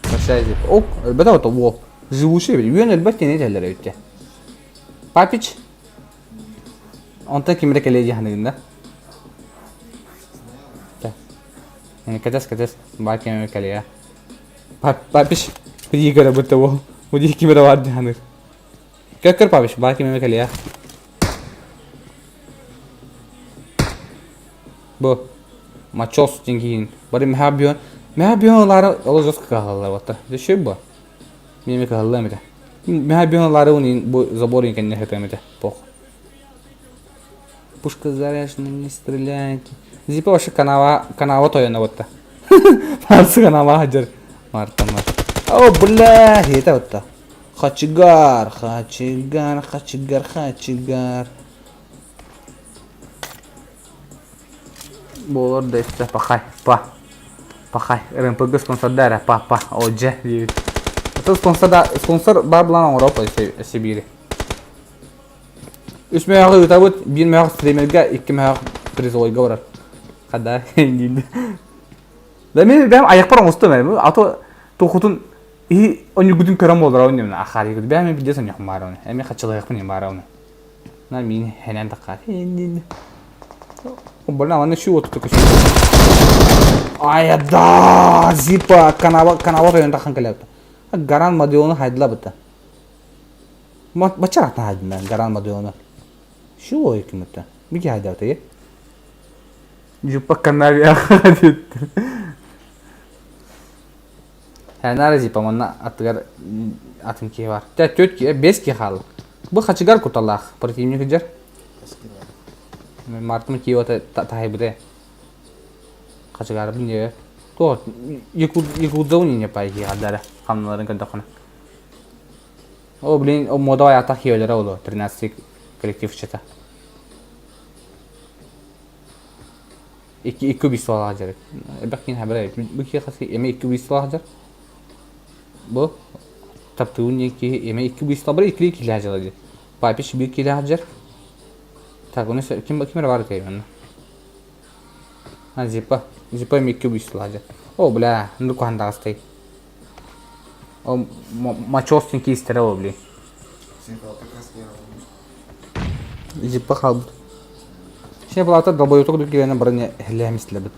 Прощай, зип. О, өлбөтө ото, во. Живущий эбит. Үөн өлбөт диэн этэллэр эбит. Папич. Онтон ким эрэ кэлиэ дии саныгын да? Кэтэс, кэтэс. Баар ким эрэ кэлиэ. Папич, иди көрө бутта уол. Уди ким эрэ баар дии саныыр. Көр, көр, Папич, баар ким эрэ кэлиэ. Бу мачос диэн киһин. Бары мэхэ бион. Мэхэ бион ылаары олус жестко кыһаллар батта. Дөшөй бу. Мин кыһаллыам этэ. Мэхэ бион ылаары бу забор кэннэ сытыам этэ. Пох. Пушка заряжена, не стреляйте. Зипа вообще канава, канава тойоно батта. Марсы канава хадьар. Мартамар. О, бля, это вот Хачыгар, хачыгар, хачыгар, хачыгар. Буолар да истэ, пахай, па. Пахай, РМПГ спонсорда эрэ, па, па, о, дьэ, диэбит. Это спонсор да, спонсор бар булан оҥоро Сибири. Үс мөһөҕү ыытабыт, биир мөһөх стримергэ, икки мөһөх призовойга барар. Хада, диир. Да мен бэм аяқпар оҥостум ээ. А то тухутун и онньугутун көрөн буолар онньуна ахаар бэм мен билдес онньохум баар оны. Эми хачылыахпын им баар оны. На мин хэнэн такка. Блин, аны şu оту көчү. Ай да, зипа канава канава тойон тахан келепти. Гаран мадиону хайдылабыта. Бачарахтан хайдым Гаран мадиону. Şu ой кимитте. Бики хайдабыта, Зипа канаве диэт. Хэнара зипа манна аттыгар атын киһи бар. Тэ төрт киһи, бес киһи хаалла. Бу хачыгар куталаах противник дьэр. Мартым киһи таһайбыта. Хачыгарбын диэ. То якудзауни не пайхи хадара хамналарын көрдөххүнэ. О, блин, о модовай атах киһилэрэ оло 13 коллектив чата. Икки икки убийстволаах дьарык. Элбэх киһи хабар бу киһи хас эмэ икки убийстволаах дьар. Бу таптыыбын диэн киһи эмэ икки убийство бары иккилии киһилээх дьыала дии. Папич биир киһилээх дьар. Так, оны ким ким эрэ баар этэй манна. А, Зипа. Зипа эмэ икки убийстволаах дьар. О, бля, ну куһаҕан таҕыстай. О, мачостин киистэрэ ол, блин. Зиппа хаалбыт. Сине булаата долбоюта курдук киирэн баран иһиллэһэн истилэбит.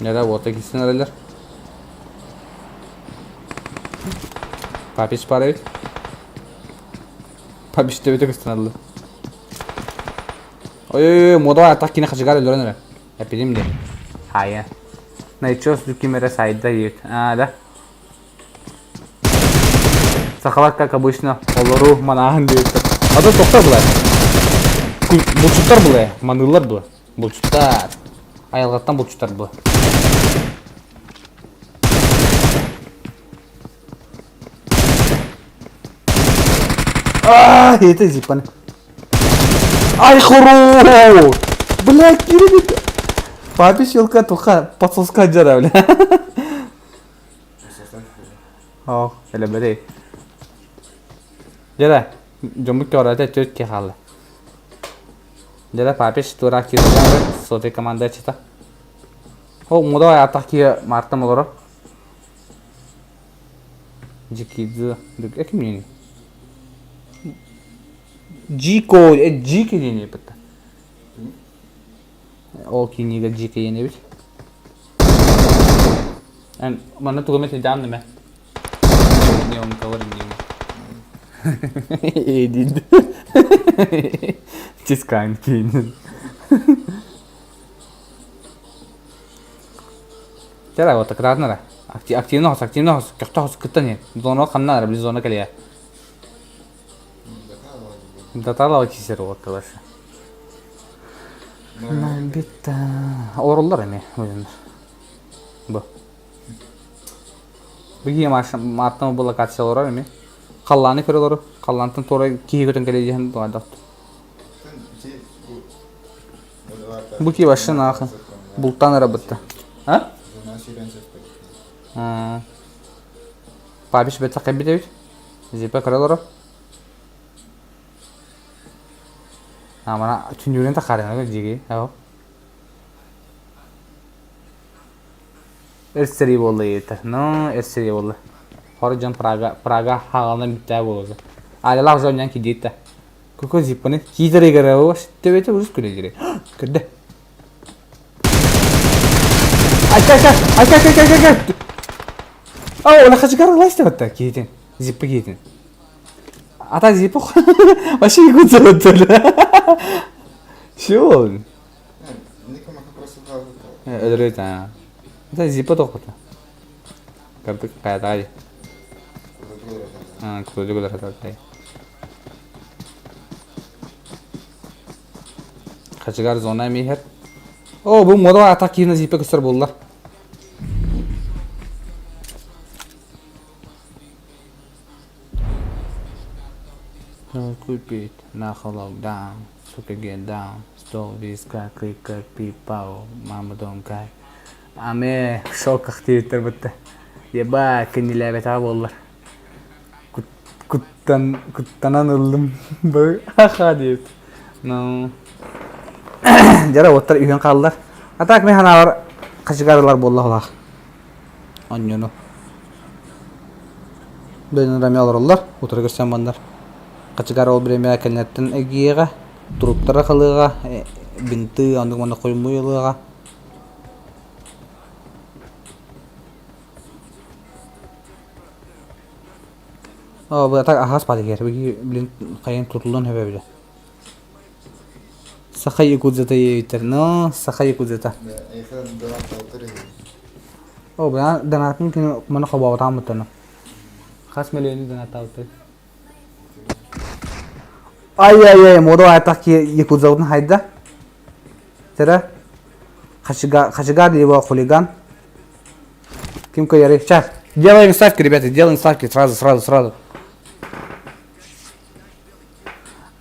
Нера уота киирсэн эрэллэр. Папич баар эбит. Папич төбөтө көстөн алла. Ой-ой-ой, муода атах кини хачыгар өлөрөн эрэ. Эппитим дии. Хайа. Найчос ким эрэ сайда диэбит. Аа, да. Сахалар, как обычно, олору манаһын диэбиттэр. А то тохтор была. Булчуттар была, маныылар была. Булчуттар. Айылҕаттан булчуттар была. Аа, это зиппан. Ай, хорош! Бля, кирибит. Папе щелка туха подсоска дьара, бля. Ох, элеберей. Дьара, дьоммут көрөтө төрт ки хаалла. Дьара, папе тура кирден сотой команда чыта. Ол мудой атах ки мартам олоро. Дьикидзе. Ким Джико, Джики диэн эппит. Ол кинигэ Джики диэн эбит. Эн манна тугу эмэ сылдьаан дeme. Не он кого не Эдин. Тискан кейин. Чара вот кратно Активно хос, активно хос, көхтө хос кыттан иһин. Зона ханна ара, били зона кэлиэ. Даталава кисер уотталар. Битта. Олороллор эми бу. Бу мааттан бу локация олорор эми. Халлааны көрө олорор. Халлаантан туора киһи көтөн кэлэ диэн туһайдах. Бу киһи вообще нахуй. Бултан эрэ бытта. А? Папиш бэтэх кэлбит эбит. Зипа көрө олорор. Амана түннүгүнэн тахаарына диги. Эр сэрии буолла ийэтэ. Ну, эр сэрии буолла. Хор дьон Прага, Прага хааланан бүттээ буолуо. Аалалаах дьон кидиитэ. Какой зиппаны? Киитер игры, төбөтө урус күлэ Көрдө. Айка, айка, айка, айка, айка, айка. О, ола хачыгар лайста батта киитин. Зиппы киитин. А так зиппы вообще якутса батта. Чего он? Өлөрөт аа. Это зиппа тохпута. Кырдык каятаай. Курдук өлөрөт Хачыгар зона эмиһэр. О, бу мода атак киинэ зиппа көстөр буолла. Купить нахолок down, сука get down, стол виска, клика, пипау, мама дом кай. Аме шок ахтииттэр бытта. Еба кинилээбэтэ буоллар. Куттан куттанан ыллым. Аха диэт. Ну. Дьара уоттар үһүөн хааллар. А так мен ханаабар хачыгарылар буолла Онньону. Бэйэлэрин эмиэ олороллор, утары көрсөн бараннар. Хачыгаар ол бириэмэ кэнниттэн эргийиэҕэ, туруктара халыаҕа, бинты оннук маннык хойуммуй ылыаҕа. Оо, бу так аһаас баар иһэр, блин, хайын тутуллан сөбө эбитэ. Саха якудзата диэбиттэр. Но Саха якудзата. О, бына донатын күнү маны хобоотаан буттаны. Хас миллионы донаттаабыттар. Ай-ай-ай, моду айтах ки якудзабытын хайда. Тера. Хачигар либо хулиган. Ким кыяры? Сейчас. Делаем ставки, ребята, делаем ставки сразу, сразу, сразу.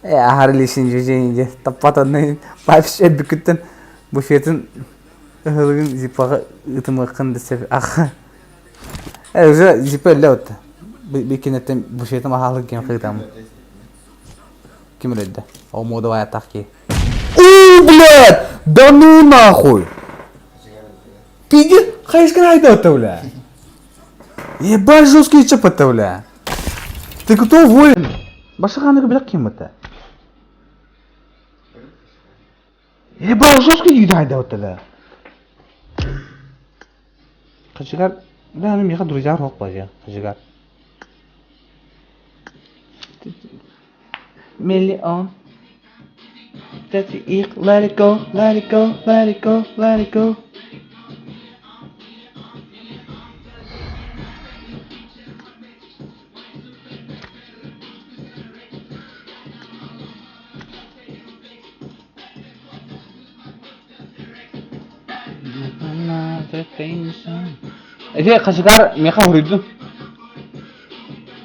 Э, аһары лишний движение дьэ таппатаннай вообще бүкүттэн буфетын ыһылыгын зипаҕа ыытымыаххын да сөп ах э уже зипа өллө отта бикинеттен буфетым аһаалык кем кыытам ким өлөддө о модовая атах ки Уу, блядь! Да ну нахуй! Пиздец, хайскан айда бля! Ебать жесткий чп бля! Ты кто воин? Башаҕаныгы билэх ким это? Ебать жесткий үйді айдабыттала. Хачыгар, да, ну меха друзья рок бажа, хачыгар. Миллион. That's it, let it go, let it go, let it go, let it go. Эти хачыгар меха хуруйдун.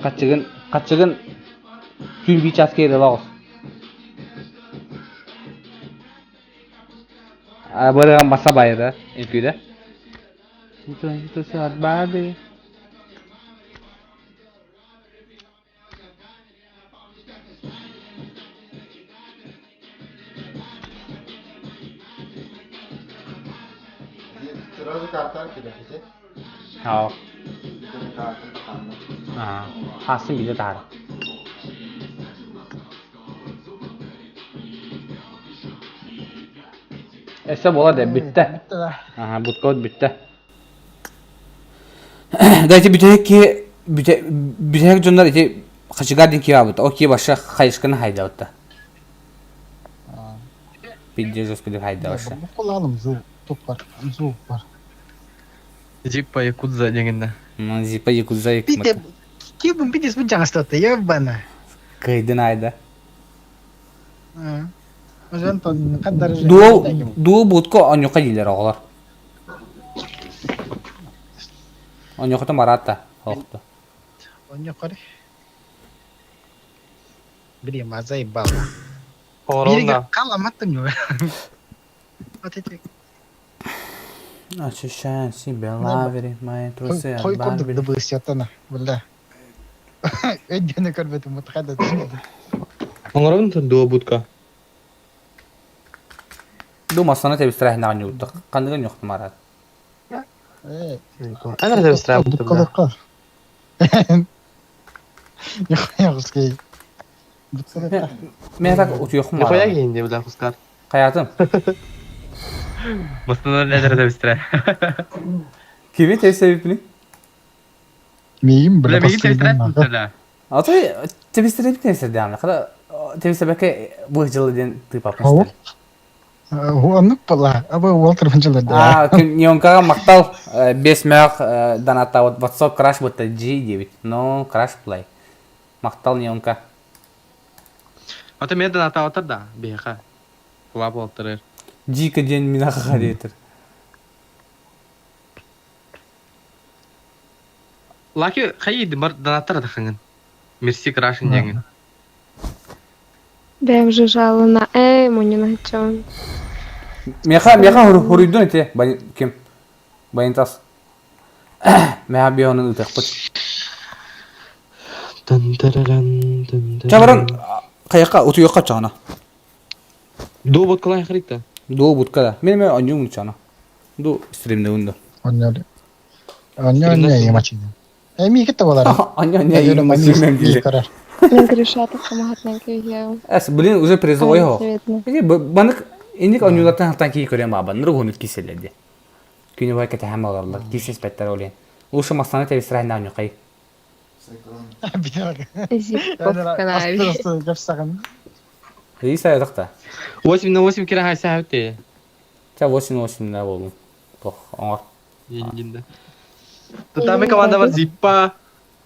Хачыгын, хачыгын түүн биир чаас киирэ оҕус. Бырыган баса байда, үҥкүүдэ. Баби.好。啊，哈是比较大的。Өссө буола да бүттэ. Аха, буткабыт бүттэ. Да ити бүтэһик киһи бүтэһик дьоннор ити хачыгар диэн киһи аабыт. Ол киһи баша хайышканы хайдабытта. Пиздец жестко деп хайдабаша. Куланым звук бар, звук бар. Зиппа Якудза дегенде. Зиппа Якудза Бите, кибин битес бу жаңастатты, ебана. Кыйдын айда. Дуол дуол будка оньока дииллэр оҕолор. Оньохото мараатта. Охто. Онньоххор. Блин, заебал. Оҥорон Халаматтым ньуга. Вот эти Ощущаю себя лавери, мои трусы Хой от курдук Барби. дыбысятана, бля. Өйдөнө көрбөтүм, мутхада түспөтүм. Оҥоробун дуо будка. Дума сана тебистирэх ньууттах. Ханныгы ньуохтум арат. Э, Ана тебистирэх бля. Нихуя русский. Буткалыкка. Мен так утуйохум Нихуя бар. киһин бля хускар. Хаятым. Мастанар нәдер тебистирэх. Кими тебистиребиппини? Миим, Бля бля, миигин тебистирэх последний. бля. Аты тебистиребит тебистирдээм. Хада тебистебекке бу жылы ден тыпапын. Ол? Оннук була. Аба Уолтер фунчалар да. А, неонкага мактал 5 мөк доната вот WhatsApp краш бутта G9. Но краш play. Мактал неонка. Ата мен донат атар да биһиэхэ. Кулап буолтарыр. G ден минаха хадетер. Лаки хайы бар донаттар да хаңын. Мерси крашын деңин. Бэм жужжала Эй, мунина чон. Меха меха хуруйдун эте ким? Байынтас. Меха бионун ытык Чабаран каяка утуйокка чана. Дуо будкалай харикта. Ду бутка да. Мен мен анюм чана. Ду стримде унда. Онньо. Онньо онньо ямачын. Э, ми кетте болар. Аньо не машинен диле. Мен Гришата хамахатнан күйеу. Эс блин уже призовой хо. Иди банык иник анюлаттан хатан ки көрем баба. Нур гунут киселеди. Күнү бай кете хам аларлар. Кисес беттер олен. Лучше масаны тебистирай на анюкай. Зиппов канави. Иса ятакта. 8 на 8 кира хайса хавте. Та 8-8 на болду. Тох, оңор. Индинде. Татами команда бар Зиппа,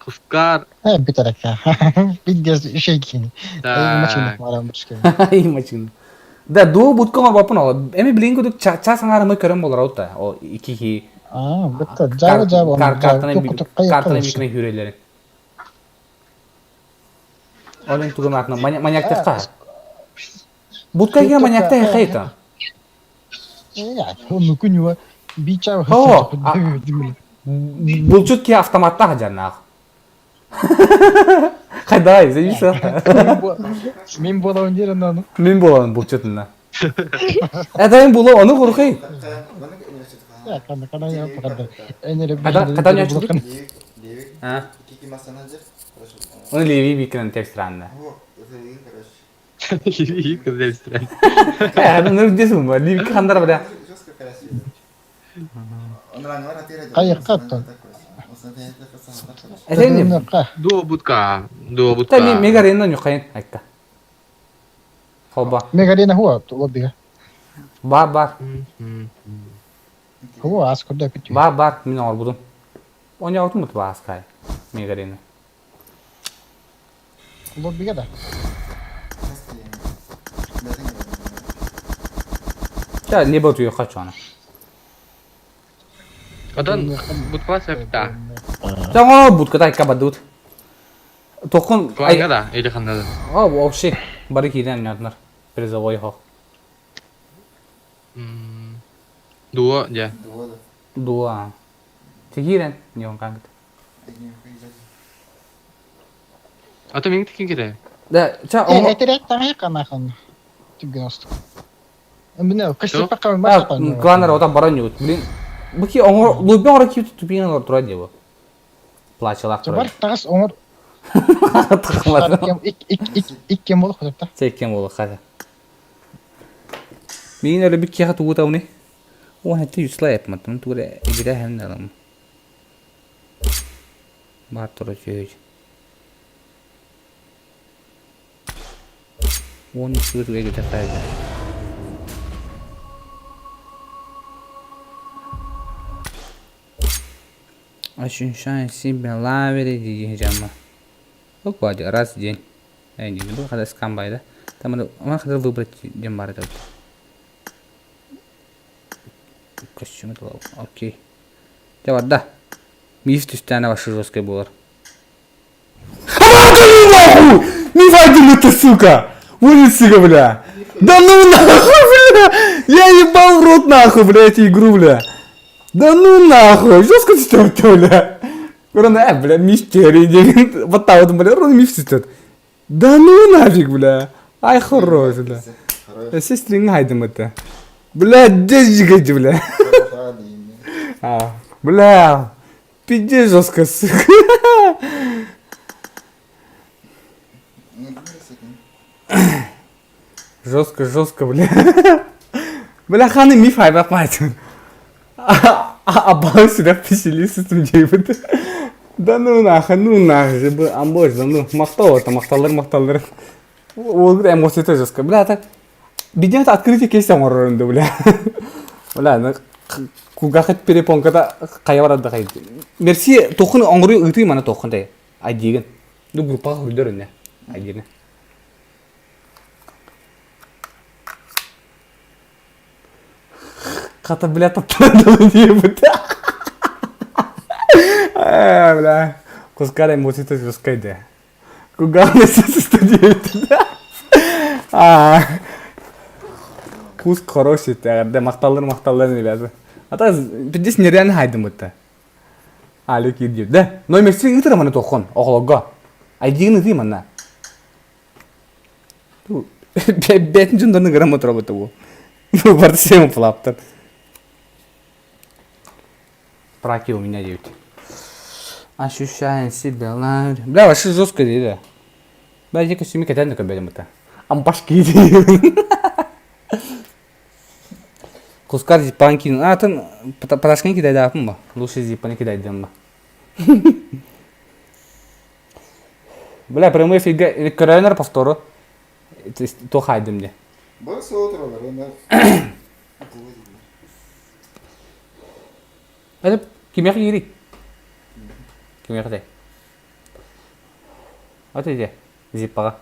Хускар. Э, битерек. Бидгез шейкини. Ямачын Так. марам бишке. Имачин. Да, ду буткама бапын ол. Эми билин кудук ча саңарымы көрөм болор аута. О ики ки А, битте. Жаба жаба. Кар картаны картаны микрен хүрелери. Олен тугун атна маньяктыкка. Бутка ге маньякта хайта. Я, ну күнү бича. О, Булчут ки автоматта хаджарнах. Кайдай, зейса. Мен болауын дер аны. Мен болам булчутуна. Эдайым боло оны куркай. Я, кана кана я пакада. Энере. Када не ачылды? А? Оны леви бикрен текстранна. Э, ну десум, леви кандар бля. Кайыкка Этен Дуо будка. Дуо будка. Та ми мегарена нюхайн айка. Хоба. Мегарена хуа лоббига. Бар бар. Хуа ас курда күтү. Бар бар мин орбудум. Оня отум бут баскай. Мегарена. Лоббига да. Та либо тую хачана. Одан будкала септа. Та оно бутка тай кабадут. Токун Кланга да, или ханда да. А, вообще бары киден нятнар. Призовой хо. Дуо, я. Дуа. Тигирен, не он кангт. А то миң тикин кире. Да, ча Э, оно этерек таңы канахан. Түгөн остук. Міне, кышты пакка А, башка. кланнар ота баран ют. Блин, бу ки оңор лубен ора ки тупин ор тура дево. Плачалак тура. Бар тагыс оңор Тыкмады. ик ик ик ик кем болуп калып Секкен болу хата. Мин әле бик киха тугу тауны. О, хәтта юсла япматтым. Тугы игрә һәм дәлем. Бар тура чөй. Он сүр эгите кайда. Ощущаю себя лавери дигижама. Укладе раз в день. Эй, не был когда скамбай, да? Там надо, он хотел выбрать дембар этот. Костюм это окей. Давай, да. Миф түстээнэ вообще жесткай буолар. Нахуй! Миф один это, сука! Вылез, бля! Да ну нахуй, бля! Я ебал в рот нахуй, бля, эту игру, бля! Да ну нахуй! Жестко түсті, бля! Рона, бля, миф теория, вот так вот, бля, Рона миф түсті. Да ну нафиг, бля! Ай, хорош, бля. Сестрин хайдым это. Бля, дежигать, бля. А, бля, пиздец жестко, сука. Жестко, жестко, бля. Бля, ханы миф айбақ майтын. Абал сюда поселился диэбит. Да ну нахуй, ну нахуй, бу амбож, да ну, махтал это, махталлар, махталлар. Ол эмоцията жестко. Бля, так, биден открытие кейс оҥорорун бля. Бля, ну, кулгаахыт перепонката хайа барар да хай. Мерси тохун оҥоруу ыытыы мана тохун дай. Айдиигин. Ну группаҕа хүрдэр өнне. Айдиини. Хата, бля, таптаан диэбит. Э, бля. Кускар эмоцията жесткай да. Кугааны сысты диэбит. А. Куск хороший, да, махталлар махталлар ребята. А та здесь нереально хайдым это. Алик киир да. Но мерси ыытыр маны тохон, оҕолорго. Айдиигин ытыы манна. Бээтин дьоннорун ыгыран отыробут бу. Барды сем флаптар. Праки у меня девять. Ощущаем себя лавре. Бля, вообще жестко дейді. Бля, я костюме кэтэн да көрбөтүм это. Амбашки дейді. Кускар зиппан киин. Атын поташканы кидайдаапын ба. Лучше зиппаны кидайдым ба. Бля, прямой эфирге көрөөнөр повтору. Туох айдым де. Бары суох тураллар уонна Это кимиэхэ киирий? Кимиэхэ тэй? Вот иди, зиппаҕа.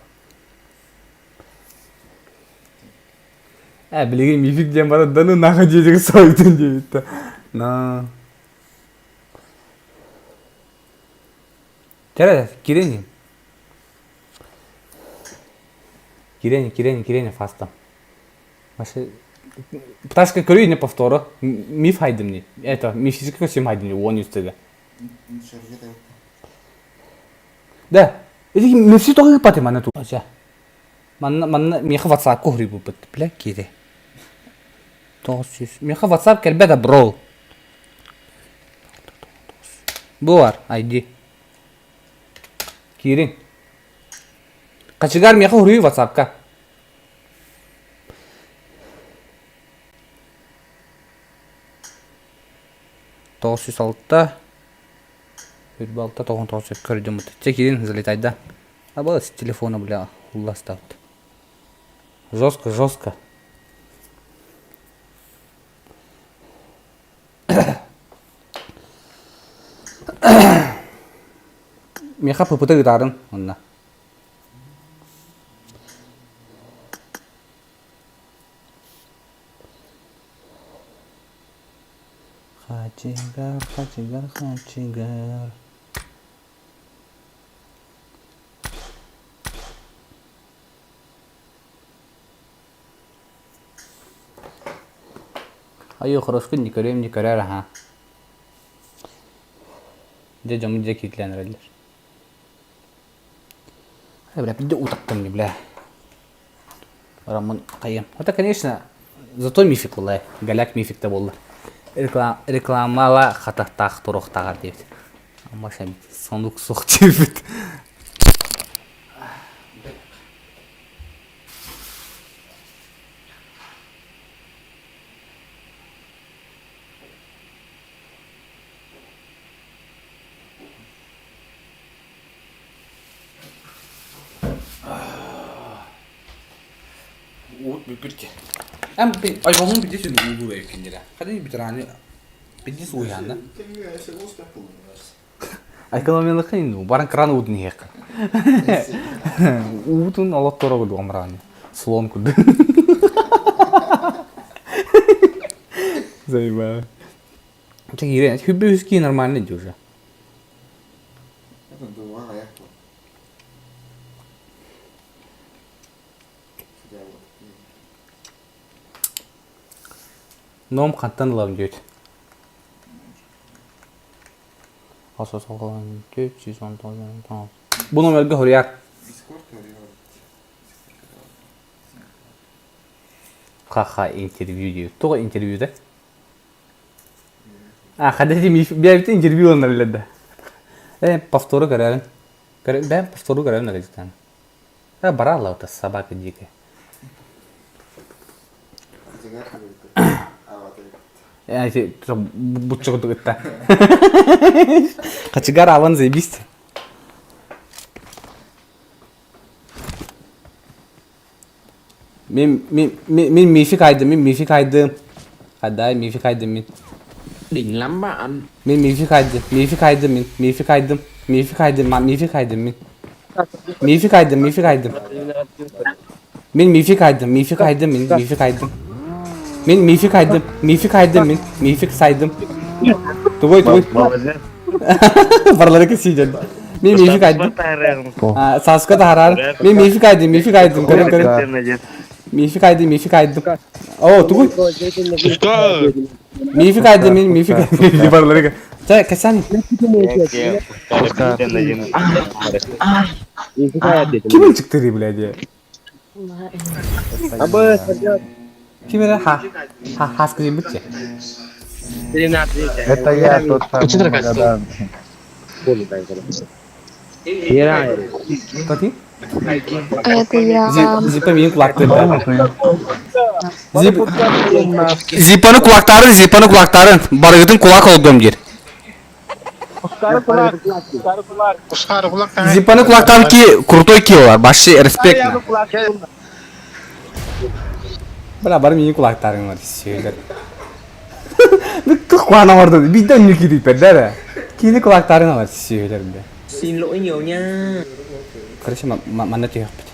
Э, билигин мифик диэн баран да ну нахуй диэдиги соһуйдун диэбиттэ. На. Кэрэ, киирэн Киирэн, киирэн, киирэн фаста. Пташка көрүү не повтору. Миф хайдым Это мифический костюм хайдым он үстігі. Да. Эти мифси тоҕо ыыппаты манна ту. Манна манна миэхэ WhatsApp уһуруйбуппут. Бля кири. 900. Миэхэ WhatsApp кэлбэт бро. Бу бар, ID. Киириҥ. Хачыгаар миэхэ уһуруй WhatsApp-ка. 906 46 99 көрдүм Чэ киирин залетайда. А с телефона, бля, улластабыт. Жестко, жестко. Миэхэ ППТ ыытаарын онно. Хачыгар, хачыгар, хачыгар. Айыы хороскун не көрүөм не көрөр аха. Дьэ дьоммут дьэ кииртилээн эрэллэр. Бля, пиздец утаттым бля. Бараммын хайыам. Это, конечно, зато мифик буолла голяк мифик да буолла. Рекламала хатахтаах туруохтааҕар диэбит. Маша сонук суох диэбит. Уут бүппүт Эм айболун бидис уулуу эбиккин Хadi битерани бидис ууйаанна. Экономиялыкын баран кран уутун иһиэххин. Уутун олотторо курдук амраани. Слон курдук. Заебал. Чэ киирэн, хүббэ үс киһи нормально дии уже. Ном хантан ылабын диэбит. Бу номерга хоруйар. Ха-ха интервью диир. Тоҕо интервьюда? А, хада бэйэбит интервью ылынар билэр да. Э, повтору көрөбүн. Бэйэм повтору көрөбүн эрэ Э, баралла вот собака дикая. Э, бучча курдук ытта. Хачыгар аван заебись. Мин мин мин мифик айдым, мин мифик айдым. Хадай мифик айдым мин. Đỉnh lắm bạn. Мин мифик айдым, мифик айдым мин, мифик айдым, мифик айдым, мифик айдым мин. Мифик айдым, мифик айдым. Мин мифик айдым, мифик айдым мин, мифик айдым. Мин мифик айдым, мифик айдым мин, мифик сайдым. Тугой, тугой. Барлары кесийден. Мин мифик айдым. Саска да харар. Мин мифик айдым, мифик айдым. Көрүн, көрүн. Мифик айдым, мифик айдым. О, тугуй. Мифик айдым, мин мифик айдым. Барлары. Чэ, кэсани. Ким ылчыктырый, блядь? Ким эрэ ха ха хаска диэбитчэ. Это я тот самый Магадан. Тоти? Это я. Зипа миин кулактыр. Зип Зипаны кулактарын, зипаны кулактарын. Барыгытын кулак олдум диир. Зипаны кулактан ки крутой килолар. Баши респект. Бля, бары миин кулактарың бар. Сүйелер. Куана барды. Биден нүки дейпер, да? Кини кулактарын алар сүйелер бе. Xin lỗi nhiều nha. Короче, манна түйөкпүт.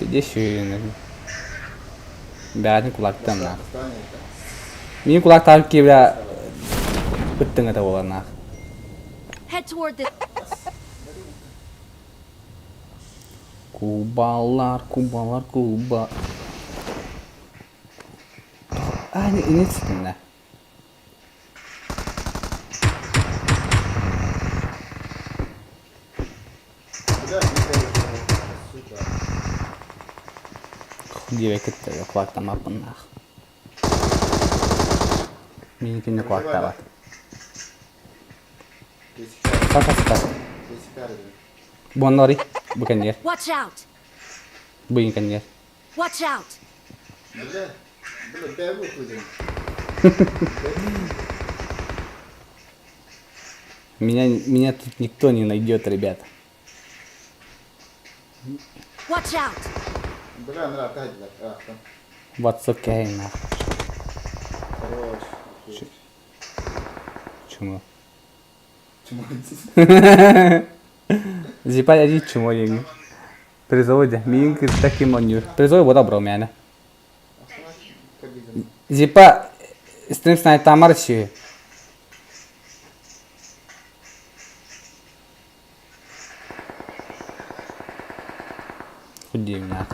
Биде сүйелер. Бәрін кулактан нах. Миин кулактарым ки бля ыттың это болар нах. Head toward the Кубалар, кубалар, куба. А, не, не ситиннэ. Диэбэккит кулактамаппын нах. Миин кулактабат. Тас тас. Буоннори, бу кэнниэр. Watch out! Бу кэнниэр. Watch out! Меня тут никто не найдет, ребята. Watch out! What's okay нах. Чему? Зипа я чмо деньги. Призовой миин кытта ким онньуур. Призовой бода бро мээнэ. Зипа стрим снайтамар сүү. Худим нах.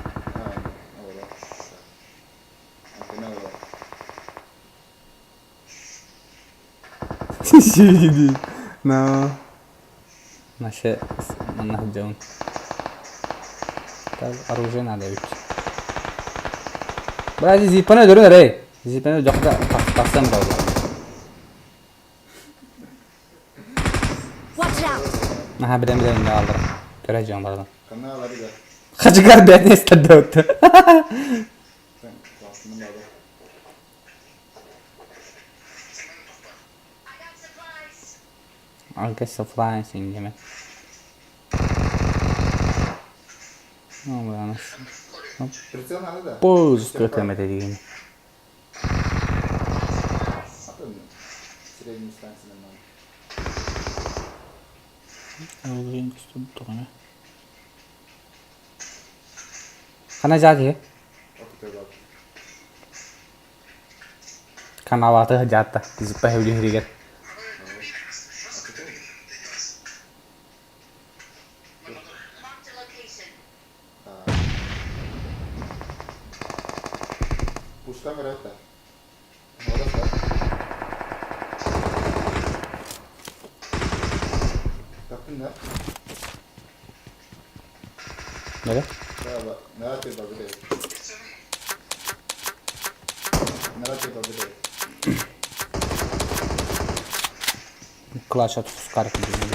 Сиди. No. Наше манна сылдьабын. Так, оружие надо ведь. Братья, зипаны өлөрүн эрэй. Зипаны дьохта тахсан буолла. Watch out! Наһаа билэн билэн иннэ хааллар. Көрө дьон бардан. Хачыгар бэйэтин эстэрдэ I guess supplies диэмэ. Пусть көтөмөтө диэн. Хана жаат Каналаты жаатта. Зиппа хэвлиһиригэр. Nere? Клаша тускар кидин.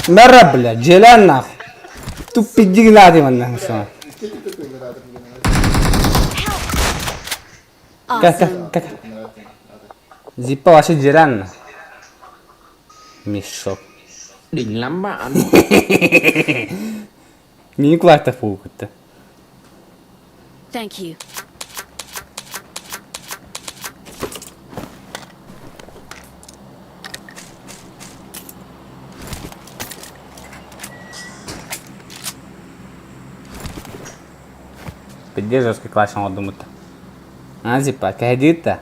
Мара, бля, дьиэлээн нахуй. Туппиддигилаати манна саҥа. Кэ кэ Awesome. кэ. Зиппа вообще дьиэлээн Мешок. Đỉnh lắm bạn. Мини кулаахтар буолбут. Thank you. Где жесткий класс он думает? А, зиппа, кэһэдиит да?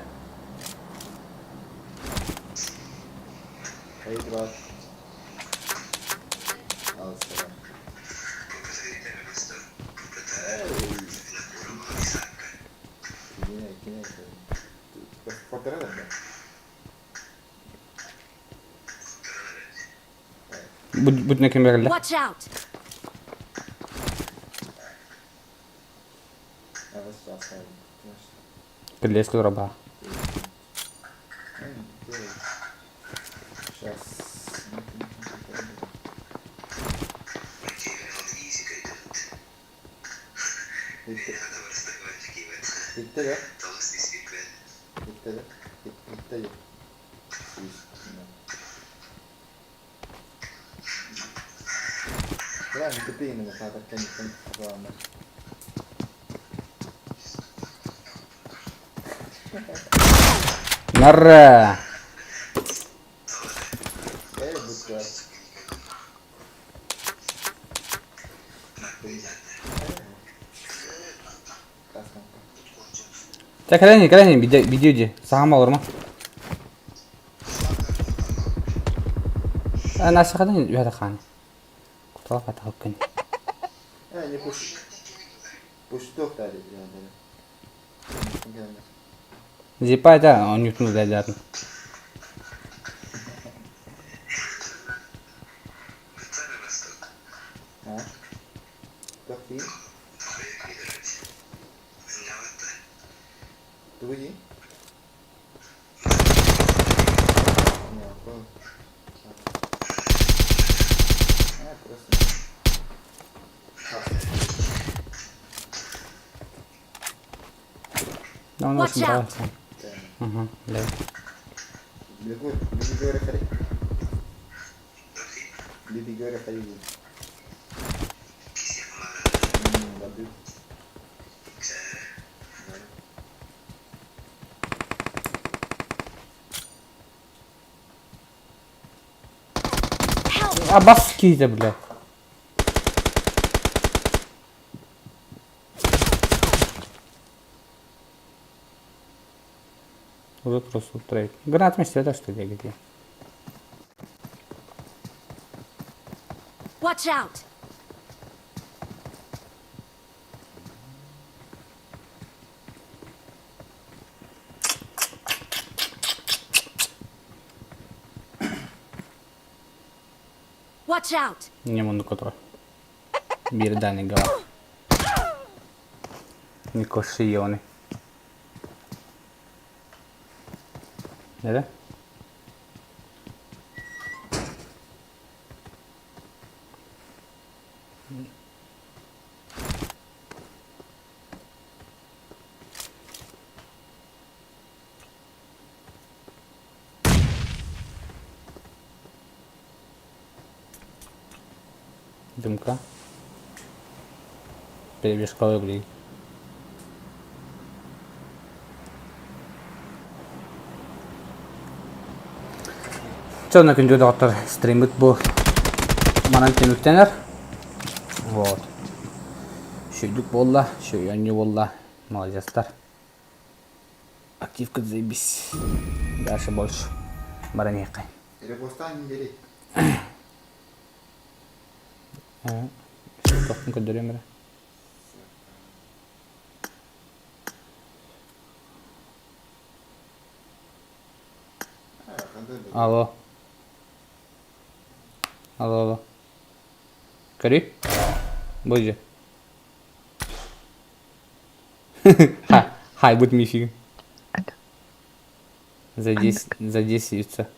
Бүтүнэ ким бэриллэ? Watch out! Кэллиэскэ тура баа. Нара! Чэ, кэлэн кэлэн видео дии. Саҥам олормо. Наша хадан үһэ хаан. Кутала хата күн. Зипа это он нютну дайдарын. Да, он Watch очень out. нравится. Угу, да. Help! Абас киһитэ, бля. Уже просто устраивает. Гранат вместе, это что ли, где? Watch out! Watch out! Не мунну котро. Биир дальний гала. Никошионе. Nede? Дымка. Перебежковый блин. Чэ, онно күндү доҕоттор, стриммит бу манан түмүктэнэр. Вот. Шүйдүк буолла, шүйөнньү буолла. Молодецтар. Активка заебись. Дальше больше. Баран иһиэххэ. Репостан бери. Тохтун көрдөрүөм эрэ. Алло. Алло, алло. Көрүй. Боже. Хайбыт мифиг. За 10, за 10 яйца.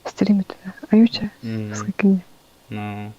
Стримит. Аютя. Скакини. Ну.